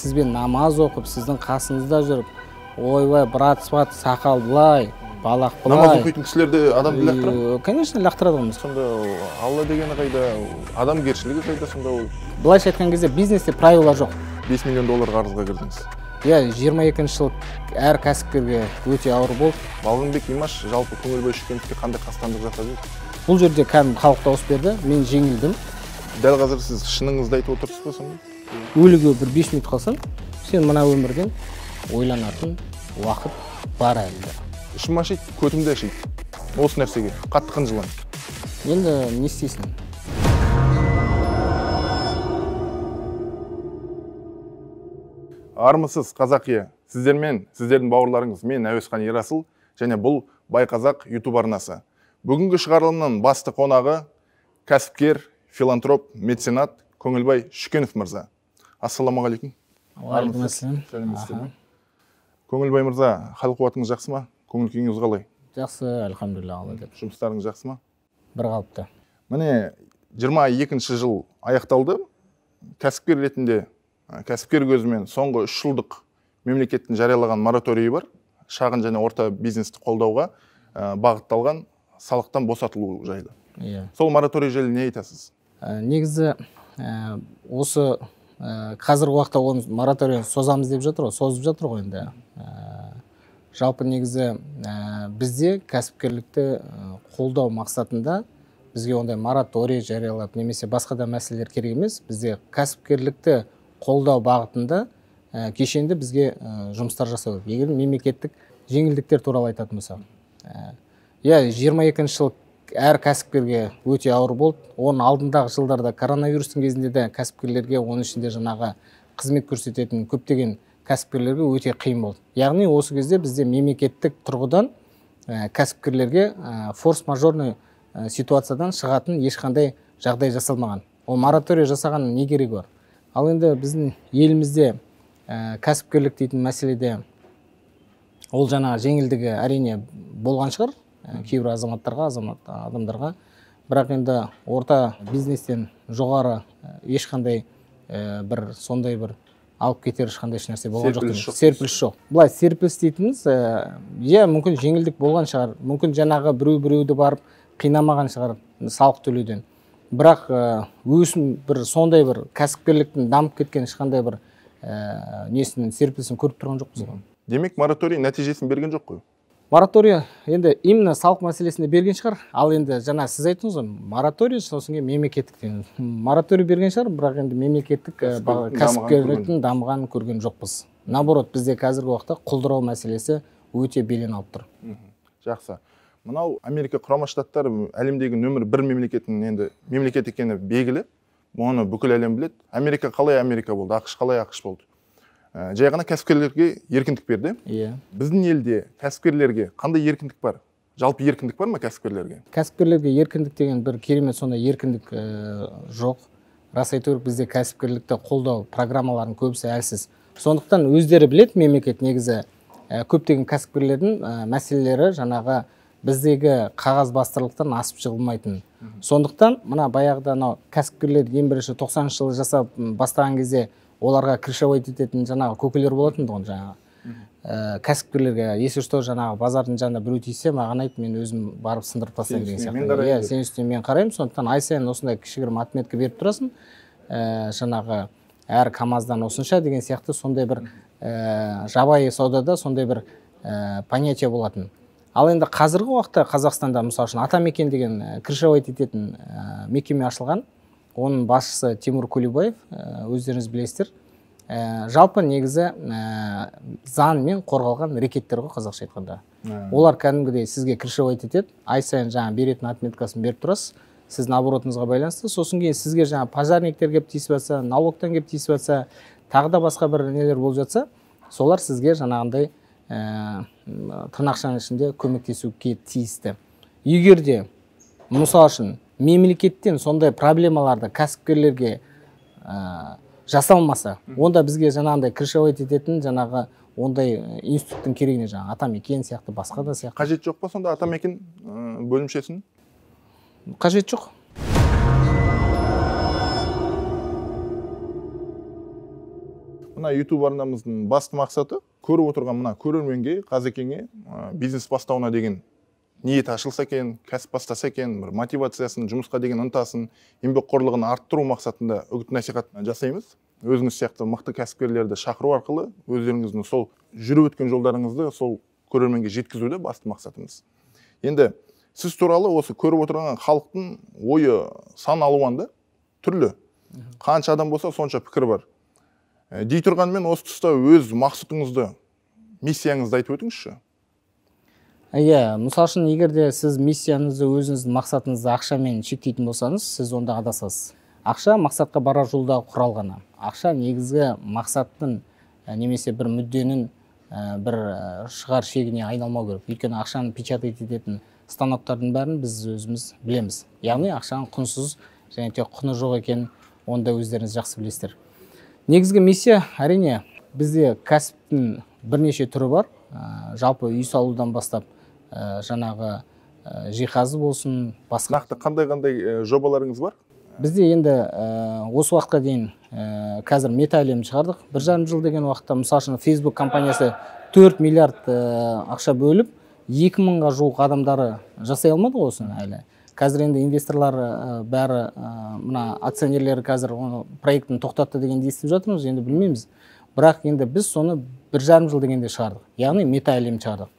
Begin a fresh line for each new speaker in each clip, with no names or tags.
Сізбен намаз оқып, сіздің қасыңызда жүріп, ойбай, брат, сват, сақал былай, балақ былай.
Намаз оқитын кісілер де адамды лақтырады?
Конечно, лақтырады ғой.
Сонда Алла дегені қайда, адамгершілігі қайда сонда ол?
Былайша айтқан кезде бизнесте правила жоқ.
5 миллион доллар қарызға кірдіңіз.
Иә, 22 жыл әр кәсіпкерге өте ауыр болды.
Балғынбек Имаш жалпы Көңілбай Шүкеновке қандай қастандық жасады?
Бұл жерде кәдімгі халық дауыс берді, мен жеңілдім.
Дәл қазір сіз шыныңызды айтып отырсыз ба сонда?
Өліге бір 5 минут қалсаң, сен мына өмірден ойланатын уақыт бар әлі.
Ішім ашиды, көтім де ашиды. Осы нәрсеге қатты қынжыламын.
Енді не істейсің?
Армысыз, Қазақия. Сіздермен, сіздердің бауырларыңыз, мен Әуесхан Ерасыл және бұл Байқазақ YouTube арнасы. Бүгінгі шығарылымның басты қонағы кәсіпкер, филантроп, меценат Көңілбай Шүкенов мырза. Ассалаумағалейкум.
Уағалейкум ассалам.
Көңілбай мырза, хал қуатыңыз жақсы ма? Көңіл күйіңіз қалай?
Жақсы, альхамдулилля, Алла деп.
Жұмыстарыңыз жақсы ма?
Бір қалыпты.
Міне 22 жыл аяқталды. Кәсіпкер ретінде, кәсіпкер көзімен соңғы 3 жылдық мемлекеттің жариялаған мораторийі бар. Шағын және орта бизнесті қолдауға бағытталған салықтан босатылу жайлы.
Иә.
Сол мораторий жайлы не айтасыз?
Негізі осы қазіргі уақытта оны мораторийін созамыз деп жатыр ғой, созып жатыр ғой енді. Жалпы негізі бізде кәсіпкерлікті қолдау мақсатында бізге ондай мораторий жариялап немесе басқа да мәселелер керек емес. Бізде кәсіпкерлікті қолдау бағытында кешенді бізге жұмыстар жасау керек. Егер мемлекеттік жеңілдіктер туралы айтатын болсақ, иә, 22 жыл әр кәсіпкерге өте ауыр болды. Оның алдындағы жылдарда коронавирустың кезінде де кәсіпкерлерге, оның ішінде жаңағы қызмет көрсететін көптеген кәсіпкерлерге өте қиын болды. Яғни осы кезде бізде мемлекеттік тұрғыдан кәсіпкерлерге форс-мажорный ситуациядан шығатын ешқандай жағдай жасалмаған. Ол мораторий жасағанның не керегі бар? Ал енді біздің елімізде кәсіпкерлік дейтін мәселеде ол жаңағы жеңілдігі әрине болған шығар кейбір азаматтарға, адамдарға. Бірақ енді орта бизнестен жоғары ешқандай бір сондай бір алып кетер ешқандай ешнәрсе болған жоқ. Серпіліс жоқ. Былай серпіліс дейтініміз, иә, мүмкін жеңілдік болған шығар, мүмкін жаңағы біреу-біреуді барып қинамаған шығар салық төлеуден. Бірақ өсім бір сондай бір кәсіпкерліктің дамып кеткен ешқандай бір несін, серпілісін көріп тұрған жоқпыз ғой.
Демек, мораторий нәтижесін берген жоқ қой?
Мораторий енді именно салық мәселесінде берген шығар. Ал енді жаңа сіз айттыңыз ғой, мораторий сосын кейін мемлекеттік деген. Мораторий берген шығар, бірақ енді мемлекеттік кәсіпкерліктің дамығанын көрген жоқпыз. Наоборот, бізде қазіргі уақытта құлдырау мәселесі өте белең алып тұр.
Жақсы. Мынау Америка Құрама Штаттары әлемдегі нөмір 1 мемлекеттің енді мемлекет екені белгілі. Оны бүкіл әлем біледі. Америка қалай Америка болды, ақш қалай ақш болды. Жай ғана кәсіпкерлерге еркіндік берді.
Иә.
Біздің елде кәсіпкерлерге қандай еркіндік бар? Жалпы еркіндік бар ма кәсіпкерлерге?
Кәсіпкерлерге еркіндік деген бір керемет сондай еркіндік жоқ. Рас айту керек, бізде кәсіпкерлікті қолдау программаларының көбісі әлсіз. Сондықтан өздері біледі мемлекет негізі көптеген кәсіпкерлердің мәселелері жаңағы біздегі қағазбастылықтан асып шығылмайтын. Сондықтан мына баяғыда анау кәсіпкерлер ең бірінші 90-шы жылы жасап бастаған кезде оларға крышевать ететін жаңағы көкелер болатын тұғын жаңағы. Кәсіпкерлерге, если что, жаңағы базардың жанында біреу тиіссе, маған айт, мен өзім барып сындырып тастаймын деген сияқты. Иә, сен үстіне мен қараймын. Сондықтан ай сайын осындай кішігірім отметка беріп тұрасың. Жаңағы әр КАМАЗдан осынша деген сияқты сондай бір жабайы саудада сондай бір понятие болатын. Ал енді қазіргі уақытта Қазақстанда, мысалы үшін, Атамекен деген крышевать ететін мекеме ашылған. Оның басшысы Тимур Кулибаев, өздеріңіз білесіздер. Жалпы негізі заңмен қорғалған рекеттер ғой қазақша айтқанда. Олар кәдімгідей сізге крышевать етеді, ай сайын жаңа беретін отметкасын беріп тұрасыз, сіздің оборотыңызға байланысты. Сосын кейін сізге жаңа пожарниктер келіп тиісіп жатса, налогтан келіп тиісіп жатса, тағы да басқа бір нелер болып жатса, солар сізге жаңағындай тырнақшаның ішінде көмектесуге тиісті. Егер де, мысал үшін, мемлекеттен сондай проблемаларды кәсіпкерлерге жасалмаса, онда бізге жаңағындай крышевать ететін жаңағы ондай институттың керегіне жаңағы Атамекен сияқты басқа да сияқты.
Қажет жоқ па сонда Атамекен бөлімшесінің?
Қажет жоқ.
Мына YouTube арнамыздың басты мақсаты көріп отырған мына көрерменге, қазекеңе бизнес бастауына деген ниет ашылса екен, кәсіп бастаса екен, бір мотивациясын, жұмысқа деген ынтасын, еңбекқорлығын арттыру мақсатында үгіт насихат жасаймыз. Өзіңіз сияқты мықты кәсіпкерлерді шақыру арқылы өздеріңіздің сол жүріп өткен жолдарыңызды сол көрерменге жеткізуді басты мақсатымыз. Енді сіз туралы осы көріп отырған халықтың ойы сан алуан да, түрлі. Қанша адам болса, сонша пікір бар. Дей тұрғанмен осы тұста өз мақсатыңызды, миссияңызды айтып өтіңізші.
Иә, мысал үшін, егер де сіз миссияңызды, өзіңіздің мақсатыңызды ақшамен шектейтін болсаңыз, сіз онда адасасыз. Ақша мақсатқа барар жолдағы құрал ғана. Ақша негізгі мақсаттың немесе бір мүдденің бір шығар шегіне айналмау керек. Өйткені ақшаны печатать ететін станоктардың бәрін біз өзіміз білеміз. Яғни ақшаның құнсыз және тек құны жоқ екенін оны да өздеріңіз жақсы білесіздер. Негізгі миссия, әрине, бізде кәсіптің бірнеше түрі бар. Жалпы үй салудан бастап жаңағы жиһазы болсын, басқа.
Нақты қандай-қандай жобаларыңыз бар?
Бізде енді осы уақытқа дейін қазір Мета-әлем шығардық. 1,5 жыл деген уақытта, мысал үшін, Facebook компаниясы 4 миллиард ақша бөліп, 2000-ға жуық адамдары жасай алмады ғой осыны әлі. Қазір енді инвесторлар бәрі, мына акционерлері қазір оны проектін тоқтатты дегенді естіп жатырмыз, енді білмейміз. Бірақ енді біз соны 1,5 жыл дегенде шығардық. Яғни Мета-әлем шығардық.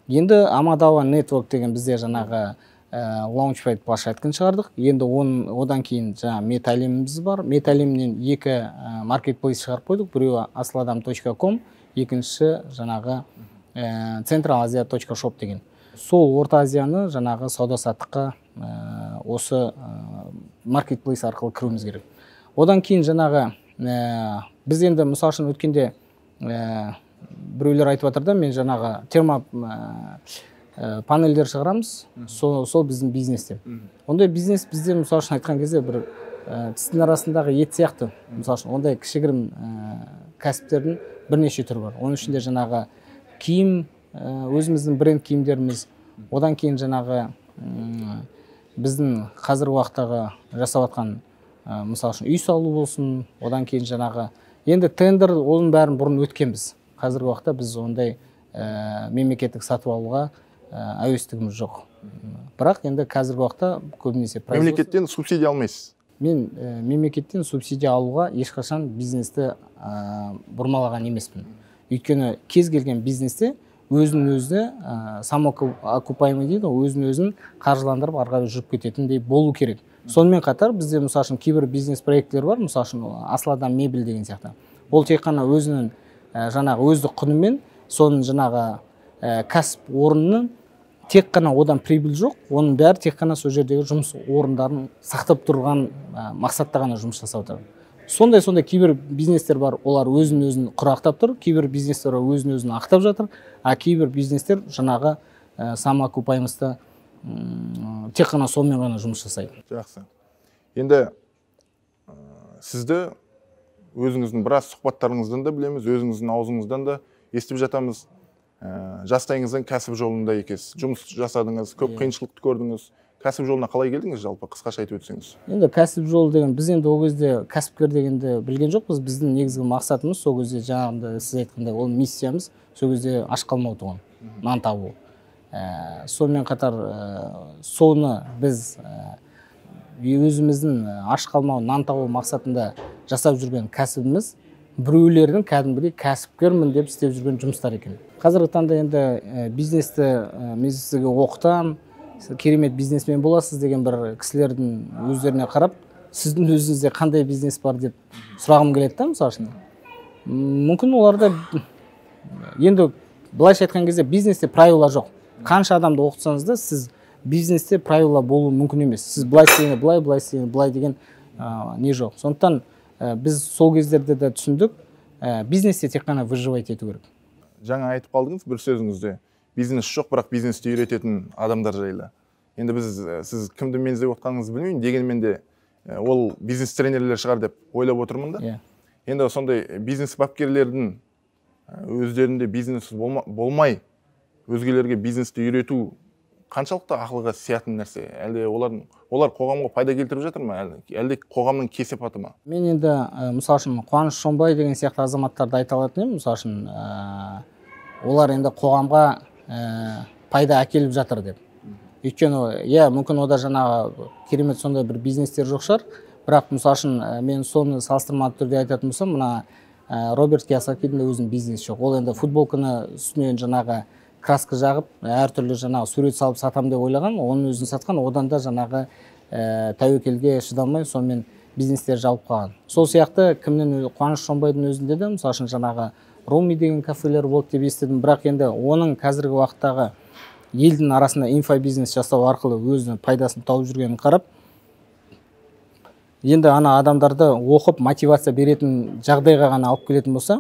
Енді Амадава Network деген бізде жаңағы лаунчпэд площадканы шығардық. Енді одан кейін жаңа Мета-әлеміміз бар. Мета-әлемнен екі маркетплейс шығарып қойдық. Біреуі aslyladam.com, екіншісі жаңағы centralasia.shop деген. Сол Орта Азияны жаңағы сауда саттыққа осы маркетплейс арқылы кіруіміз керек. Одан кейін жаңағы біз енді мысал үшін өткенде біреулер айтып жатыр да, мен жаңағы термо панельдер шығарамыз, сол біздің бизнес деп. Ондай бизнес бізде, мысал үшін айтқан кезде, бір тістің арасындағы ет сияқты. Мысал үшін, ондай кішігірім кәсіптердің бірнеше түрі бар. Оның ішінде жаңағы киім, өзіміздің бренд киімдеріміз, одан кейін жаңағы біздің қазіргі уақыттағы жасап жатқан, мысал үшін, үй салу болсын, одан кейін жаңағы енді тендер, оның бәрін бұрын өткенбіз. Қазіргі уақытта біз ондай мемлекеттік сатып алуға әуестігіміз жоқ. Бірақ енді қазіргі уақытта көбінесе
мемлекеттен субсидия алмайсыз.
Мен мемлекеттен субсидия алуға ешқашан бизнесті бұрмалаған емеспін. Өйткені кез келген бизнесте өзін өзі самоокупаемый дейді ғой, өзін өзін қаржыландырып ары қарай жүріп кететіндей болу керек. Сонымен қатар бізде, мысал үшін, кейбір бизнес проектілер бар, мысал үшін, Асыл адам мебель деген сияқты. Ол тек қана өзінің жаңағы өздік құнымен, соның жаңағы кәсіп орнының тек қана одан прибыль жоқ, оның бәрі тек қана сол жердегі жұмыс орындарын сақтап тұрған мақсатта ғана жұмыс жасап жатыр. Сондай кейбір бизнестер бар, олар өзін өзін құрақтап тұр, кейбір бизнестер өзін өзін ақтап жатыр, а кейбір бизнестер жаңағы самоокупаемостьті тек қана сонымен ғана жұмыс жасайды.
Жақсы. Енді сізді өзіңіздің біраз сұхбаттарыңыздан да білеміз, өзіңіздің аузыңыздан да естіп жатамыз. Жастайыңыздан кәсіп жолында екенсіз, жұмыс жасадыңыз, көп қиыншылықты көрдіңіз. Кәсіп жолына қалай келдіңіз жалпы, қысқаша айтып өтсеңіз?
Енді кәсіп жолы деген, біз енді ол кезде кәсіпкер дегенді білген жоқпыз. Біздің негізгі мақсатымыз сол кезде жаңағыдай сіз айтқандай, ол миссиямыз сол кезде аш қалмау тұғын, нан табу. Сонымен қатар соны біз өзіміздің аш қалмау, нан табу мақсатында жасап жүрген кәсібіміз біреулердің кәдімгідей кәсіпкермін деп істеп жүрген жұмыстар екен. Қазіргі таңда енді бизнесті мен сізге оқытамын, керемет бизнесмен боласыз деген бір кісілердің өздеріне қарап, сіздің өзіңізде қандай бизнес бар деп сұрағым келеді да, мысал үшін. Мүмкін оларда енді былайша айтқан кезде бизнесте правила жоқ. Қанша адамды оқытсаңыз да, сіз бизнесте правила болуы мүмкін емес. Сіз былай істегенде былай, былай істегенде былай деген не жоқ. Сондықтан біз сол кездерде де түсіндік, бизнесте тек қана выживать ету керек.
Жаңа айтып қалдыңыз бір сөзіңізде, бизнес жоқ, бірақ бизнесті үйрететін адамдар жайлы. Енді біз сіз кімді меңзеп отқаныңызды білмеймін, дегенмен де ол бизнес тренерлер шығар деп ойлап отырмын да. Енді сондай бизнес бапкерлердің өздерінде бизнес болмай өзгелерге бизнесті үйрету Қаншалықты ақылға сиятын нәрсе? Әлде олар қоғамға пайда келтіріп жатыр ма? Әлде қоғамның кесепаты ма?
Мен енді мысал үшін Қуаныш Шонбай деген сияқты азаматтарды айта алатын едім. Мысал үшін олар енді қоғамға пайда әкеліп жатыр деп. Өйткені, иә, мүмкін ода жаңағы керемет сондай бір бизнестер жоқ шығар, бірақ мысал үшін мен соны салыстырмалы түрде айтатын болсам, мына Роберт Кийосакидің де өзінің бизнесі жоқ. Ол енді футболканы үстінен жаңағы краска жағып, әртүрлі жаңағы сурет салып сатам деп ойлаған, оның өзін сатқан, одан да жаңағы тәуекелге шыдамай сонымен бизнестер жауып қалған. Сол сияқты кімнің Қуаныш Шонбайдың өзінде де мысал үшін жаңағы Руми деген кафелер болды деп естідім, бірақ енді оның қазіргі уақыттағы елдің арасында инфобизнес жасау арқылы өзінің пайдасын тауып жүргенін қарап, енді ана адамдарды оқып мотивация беретін жағдайға ғана алып келетін болса,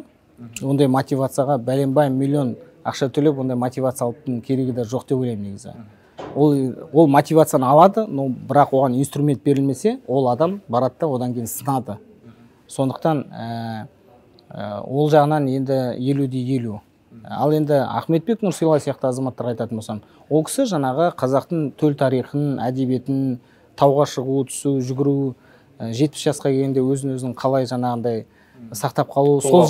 ондай мотивацияға бәленбай миллион ақша төлеп ондай мотивация алыптың керегі де жоқ деп ойлаймын негізі. Ол мотивацияны алады, но бірақ оған инструмент берілмесе, ол адам барады да одан кейін сынады. Сондықтан ол жағынан енді 50-50. Ал енді Ахметбек Нұрсилай сияқты азаматтарға айтатын болсам, ол кісі жаңағы қазақтың төл тарихын, әдебиетін, тауға шығу, түсу, жүгіру, 70 жасқа келгенде өзін өзін қалай жаңағындай сақтап қалу, сол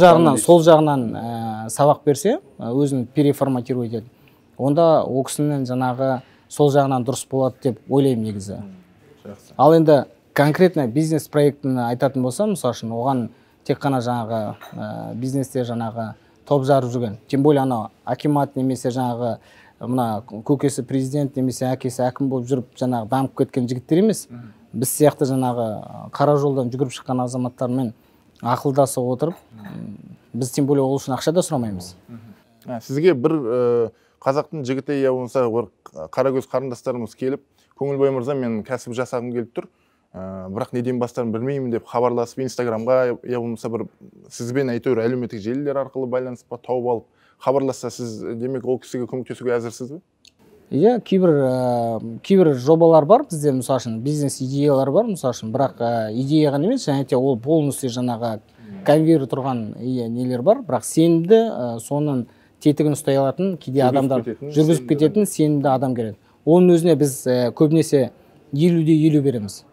жағынан сабақ берсе, өзін переформатировать етеді. Онда ол кісінің жаңағы сол жағынан дұрыс болады деп ойлаймын негізі. Ал енді конкретно бизнес проектін айтатын болсам, мысал үшін оған тек қана жаңағы бизнесте жаңағы топ жарып жүрген, тем более анау акимат немесе жаңағы мына көкесі президент немесе әкесі әкім болып жүріп жаңағы дамып кеткен жігіттер емес, біз сияқты жаңағы қара жолдан жүгіріп шыққан азаматтармен ақылдасып отырып, біз тем более ол үшін ақша да сұрамаймыз.
Сізге бір қазақтың жігіті я болмаса бір қарагөз қарындастарымыз келіп, Көңілбай мырза, мен кәсіп жасағым келіп тұр, бірақ неден бастарым білмеймін деп хабарласып Инстаграмға я болмаса бір сізбен әйтеуір әлеуметтік желілер арқылы байланысып тауып алып хабарласса, сіз демек ол кісіге көмектесуге әзірсіз бе?
Иә, кейбір жобалар бар бізде, мысал үшін бизнес идеялар бар, мысал үшін, бірақ идея ғана емес, және де ол полностью жаңағы конвейер тұрған нелер бар, бірақ сенімді, соның тетігін ұстай алатын кейде адамдар жүргізіп кететін сенімді адам керек. Оның өзіне біз көбінесе 50-50 береміз.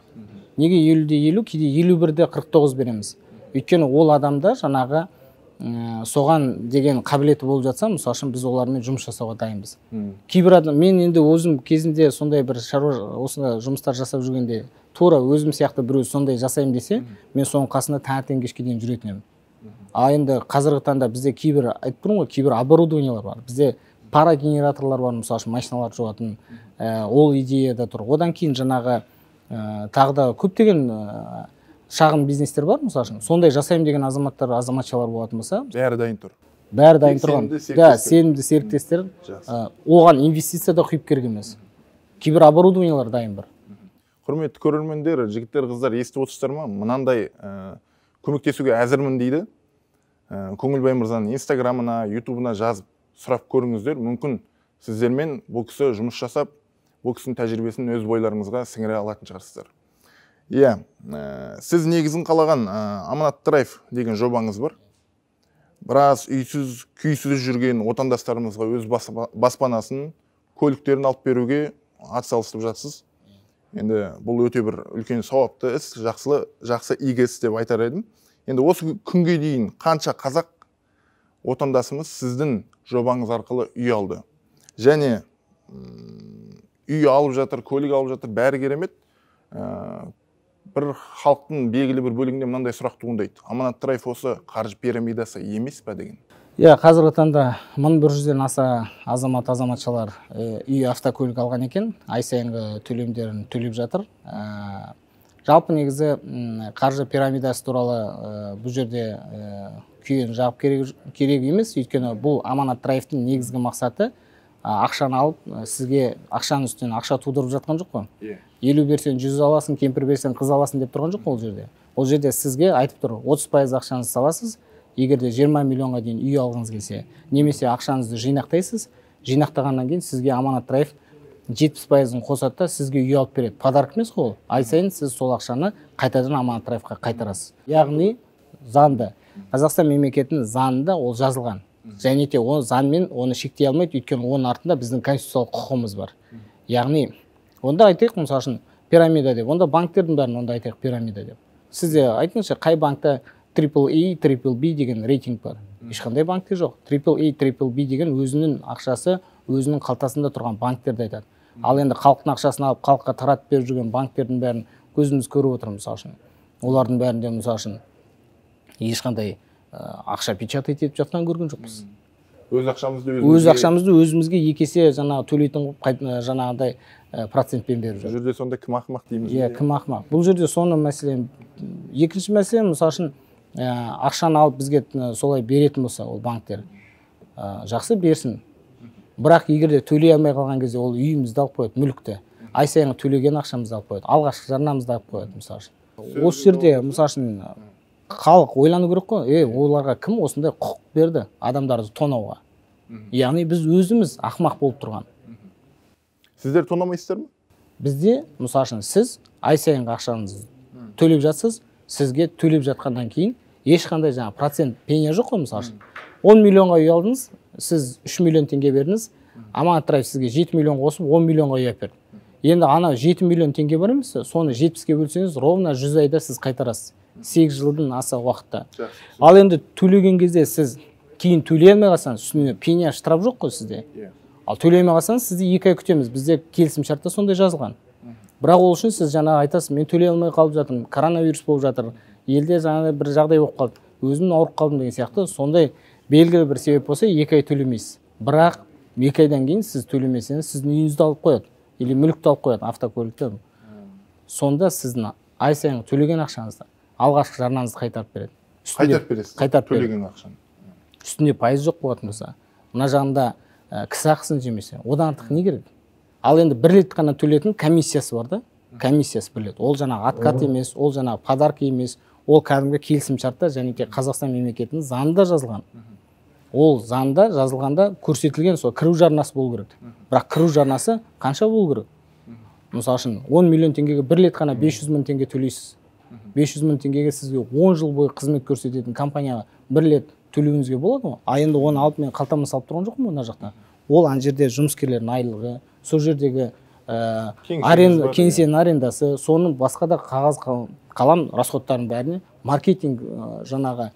Неге 50-50, кейде 51-49 береміз. Өйткені ол адамда жаңағы соған деген қабілеті болып жатса, мысал үшін біз олармен жұмыс жасауға дайынбыз. Кейбір адам, мен енді өзім кезінде сондай бір шаруа, осындай жұмыстар жасап жүргенде, тура өзім сияқты біреу сондай жасаймын десе, мен соның қасында таңертең кешке дейін жүретін едім. Ал енді қазіргі таңда бізде кейбір, айтып тұрмын ғой, кейбір оборудованиялар бар. Бізде парагенераторлар бар, мысал үшін машиналар жуатын, ол идея да тұр. Одан кейін жаңағы тағы да көптеген шағын бизнестер бар, мысал үшін. Сондай жасаймын деген азаматтар, азаматшалар болатын болса,
бәрі дайын тұр.
Бәрі дайын тұрған. Да, сенімді серіктестер. Оған инвестиция да құйып керек емес. Кейбір оборудованиялар дайын бар.
Құрметті көрермендер, жігіттер, қыздар, естіп отырсыздар ма? Мынандай көмектесуге әзірмін дейді. Көңілбай мырзаның Инстаграмына, Ютубына жазып сұрап көріңіздер. Мүмкін сіздермен бұл кісі жұмыс жасап, бұл кісінің тәжірибесін өз бойларыңызға сіңіре алатын шығарсыздар. Иә, сіз негізін қалаған Аманат Драйв деген жобаңыз бар. Біраз үйсіз, күйсіз жүрген отандастарымызға өз баспанасын, көліктерін алып беруге атсалысып жатсыз. Енді бұл өте бір үлкен сауапты іс, жақсы игі іс деп айтар едім. Енді осы күнге дейін қанша қазақ отандасымыз сіздің жобаңыз арқылы үй алды? Және үй алып жатыр, көлік алып жатыр, бәрі керемет. Бір халықтың белгілі бір бөлігінде мынандай сұрақ туындайды. Аманат Драйв осы қаржы пирамидасы емес пе деген?
Иә, қазіргі таңда 1100-ден аса азамат, азаматшалар үй, автокөлік алған екен, ай сайынғы төлемдерін төлеп жатыр. Жалпы негізі қаржы пирамидасы туралы бұл жерде күйені жағып керек емес, өйткені бұл Аманат Драйвтың негізгі мақсаты ақшаны алып, сізге ақшаның үстінен ақша тудырып жатқан жоқ қой. 50 берсең 100 аласың, кемпір берсең қыз аласың деп тұрған жоқ қой ол жерде. Ол жерде сізге айтып тұр, 30% ақшаңызды саласыз, егер де 20 миллионға дейін үй алғыңыз келсе, немесе ақшаңызды жинақтайсыз, жинақтағаннан кейін сізге Аманат Драйв 70%-ын қосады да сізге үй алып береді. Подарок емес қой ол. Ай сайын сіз сол ақшаны қайтадан Аманат Драйвқа қайтарасыз. Яғни заңды. Қазақстан мемлекетінің заңында ол жазылған. Және де ол заңмен оны шектей алмайды, өйткені оның артында біздің конституциялық құқығымыз бар. Яғни онда айтайық, мысалы үшін, пирамида деп, онда банктердің бәрін онда айтайық пирамида деп. Сіз де айтыңызшы, қай банкта triple A, triple B деген рейтинг бар? Ешқандай банкте жоқ. Triple A, triple B деген өзінің ақшасы өзінің қалтасында тұрған банктерді айтады. Ал енді халықтың ақшасын алып, халыққа таратып беріп жүрген банктердің бәрін көзіміз көріп отыр, мысалы үшін. Олардың бәрінде, мысалы үшін, ешқандай ақша печатать етіп жатқанын көрген жоқпыз.
Өз ақшамызды
Өз ақшамызды өзімізге екі есе жаңағы төлейтін қылып, жаңағыдай процентпен беріп
Бұл
жатыр.
жерде сонда кім ақымақ дейміз?
Иә, кім ақымақ бұл жерде? Соны мәселен, екінші мәселе, мысалы үшін, ақшаны алып бізге солай беретін болса, ол банктер жақсы, берсін. Бірақ егер де төлей алмай қалған кезде, ол үйімізді алып қояды, мүлікті, ай сайын төлеген ақшамызды алып қояды, алғашқы жарнамызды алып қояды. Мысалы үшін, осы жерде, мысалы үшін, халық ойлану керек қой: е, оларға кім осындай құқық берді адамдарды тонауға? Яғни біз өзіміз ақымақ болып тұрған.
Сіздер тонамайсыздар ма?
Бізде, мысалы үшін, сіз ай сайынғы ақшаңызды төлеп жатсыз. Сізге төлеп жатқаннан кейін ешқандай жаңағы процент, пеня жоқ қой. Мысалы үшін, 10 миллионға үй алдыңыз, сіз 3 миллион теңге бердіңіз, Аманат Драйв сізге 7 миллион қосып, 10 миллионға үй әперді. Енді ана 7 миллион теңге бар емес пе, соны 70-ке бөлсеңіз, ровно 100 айда сіз қайтарасыз, 8 жылдың аса уақытта. Ал енді төлеген кезде сіз кейін төлей алмай қалсаңыз, үстіне пеня, штраф жоқ қой сізде. Ал төлей алмай қалсаңыз, сізді 2 ай күтеміз, бізде келісімшартта сондай жазылған. Бірақ ол үшін сіз жаңағы айтасыз: мен төлей алмай қалып жатырмын, коронавирус болып жатыр елде, жаңағыдай бір жағдай болып қалды, өзім ауырып қалдым деген сияқты. Сондай белгілі бір себеп болса, 2 ай төлемейсіз. Бірақ 2 айдан кейін сіз төлемесеңіз, сіздің үйіңізді алып қояды или мүлікті алып қояды, автокөлікті. Сонда сіздің ай сайын төлеген ақшаңызды, алғашқы жарнаңызды қайтарып береді.
Қайтарып бересіз?
Қайтарып береді.
Төлеген ақшаны.
Үстінде пайыз жоқ болатын болса, мына жағында кісі ақысын жемесе, одан артық не керек? Ал енді бір рет қана төлейтін комиссиясы бар да, комиссиясы бір рет. Ол жаңағы откат емес, ол жаңағы подарка емес, ол кәдімгі келісімшартта және де Қазақстан мемлекетінің заңында жазылған. Ол заңда жазылғанда көрсетілген, сол кіру жарнасы болу керек. Бірақ кіру жарнасы қанша болу керек? Мысалы үшін, 10 миллион теңгеге бір рет қана 500 мың теңге төлейсіз. 500 мың теңгеге сізге 10 жыл бойы қызмет көрсететін компанияға бір рет төлеуіңізге болады ғой. А енді оны алып, мен қалтама салып тұрған жоқпын ғой мына жақта. Ол ана жерде жұмыскерлердің айлығы, сол жердегі
Кеңсеңіз бар,
кеңсенің арендасы, соның басқа да қағаз, қалам расходтарының бәріне, маркетинг, жаңағы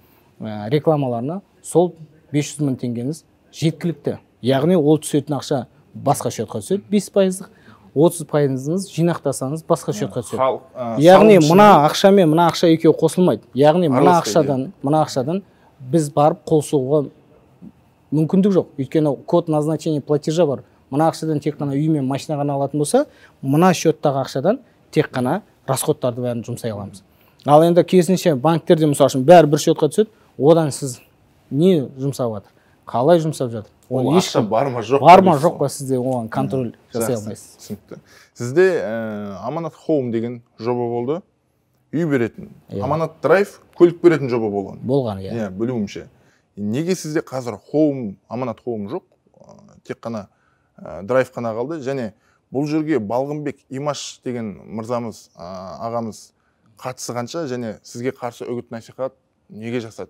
рекламаларына сол 500 мың теңгеңіз жеткілікті. Яғни ол түсетін ақша басқа счетқа түседі, 5 пайыздық, 30 пайызыңыз жинақтасаңыз, басқа счетқа түседі.
Халық,
Яғни
салымшының
мына ақша мен мына ақша екеуі қосылмайды. Яғни мына
Араласпайды,
ақшадан біз барып қол соғуға мүмкіндік жоқ, өйткені код назначения платежа бар. Мына ақшадан тек қана үй мен машина ғана алатын болса, мына счеттағы ақшадан тек қана расходтарды бәрін жұмсай аламыз. Ал енді керісінше, банктерде, мысалы үшін, бәрі бір счетқа түседі. Одан сіз не жұмсап жатыр, қалай жұмсап жатыр,
Ол
оны
ақша
ешкім
бар ма, жоқ па
бар ма,
дейсіз
жоқ
ғой.
па, сізде оған контроль жасай
Жақсы,
алмайсыз.
Түсінікті. Сізде Аманат Хоум деген жоба болды, үй беретін.
Иә.
Аманат Драйв көлік беретін жоба болған.
Болған, иә.
Иә, білуімше. Неге сізде қазір Хоум, Аманат Хоум жоқ, тек қана Драйв қана қалды? Және бұл жерге Балғынбек Имаш деген мырзамыз, ағамыз қатысы қанша және сізге қарсы үгіт насихат неге жасады?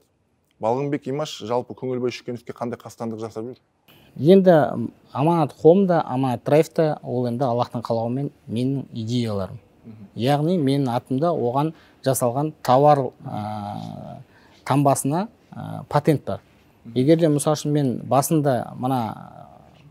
Балғынбек Имаш жалпы Көңілбай Шүкеновке қандай қастандық жасап жүр?
Енді Аманат Хоум да, Аманат Драйв та ол енді Аллахтың қалауымен менің идеяларым. Яғни менің атымда оған жасалған товар таңбасына патент бар. Егер де, мысалы үшін, мен басында мына,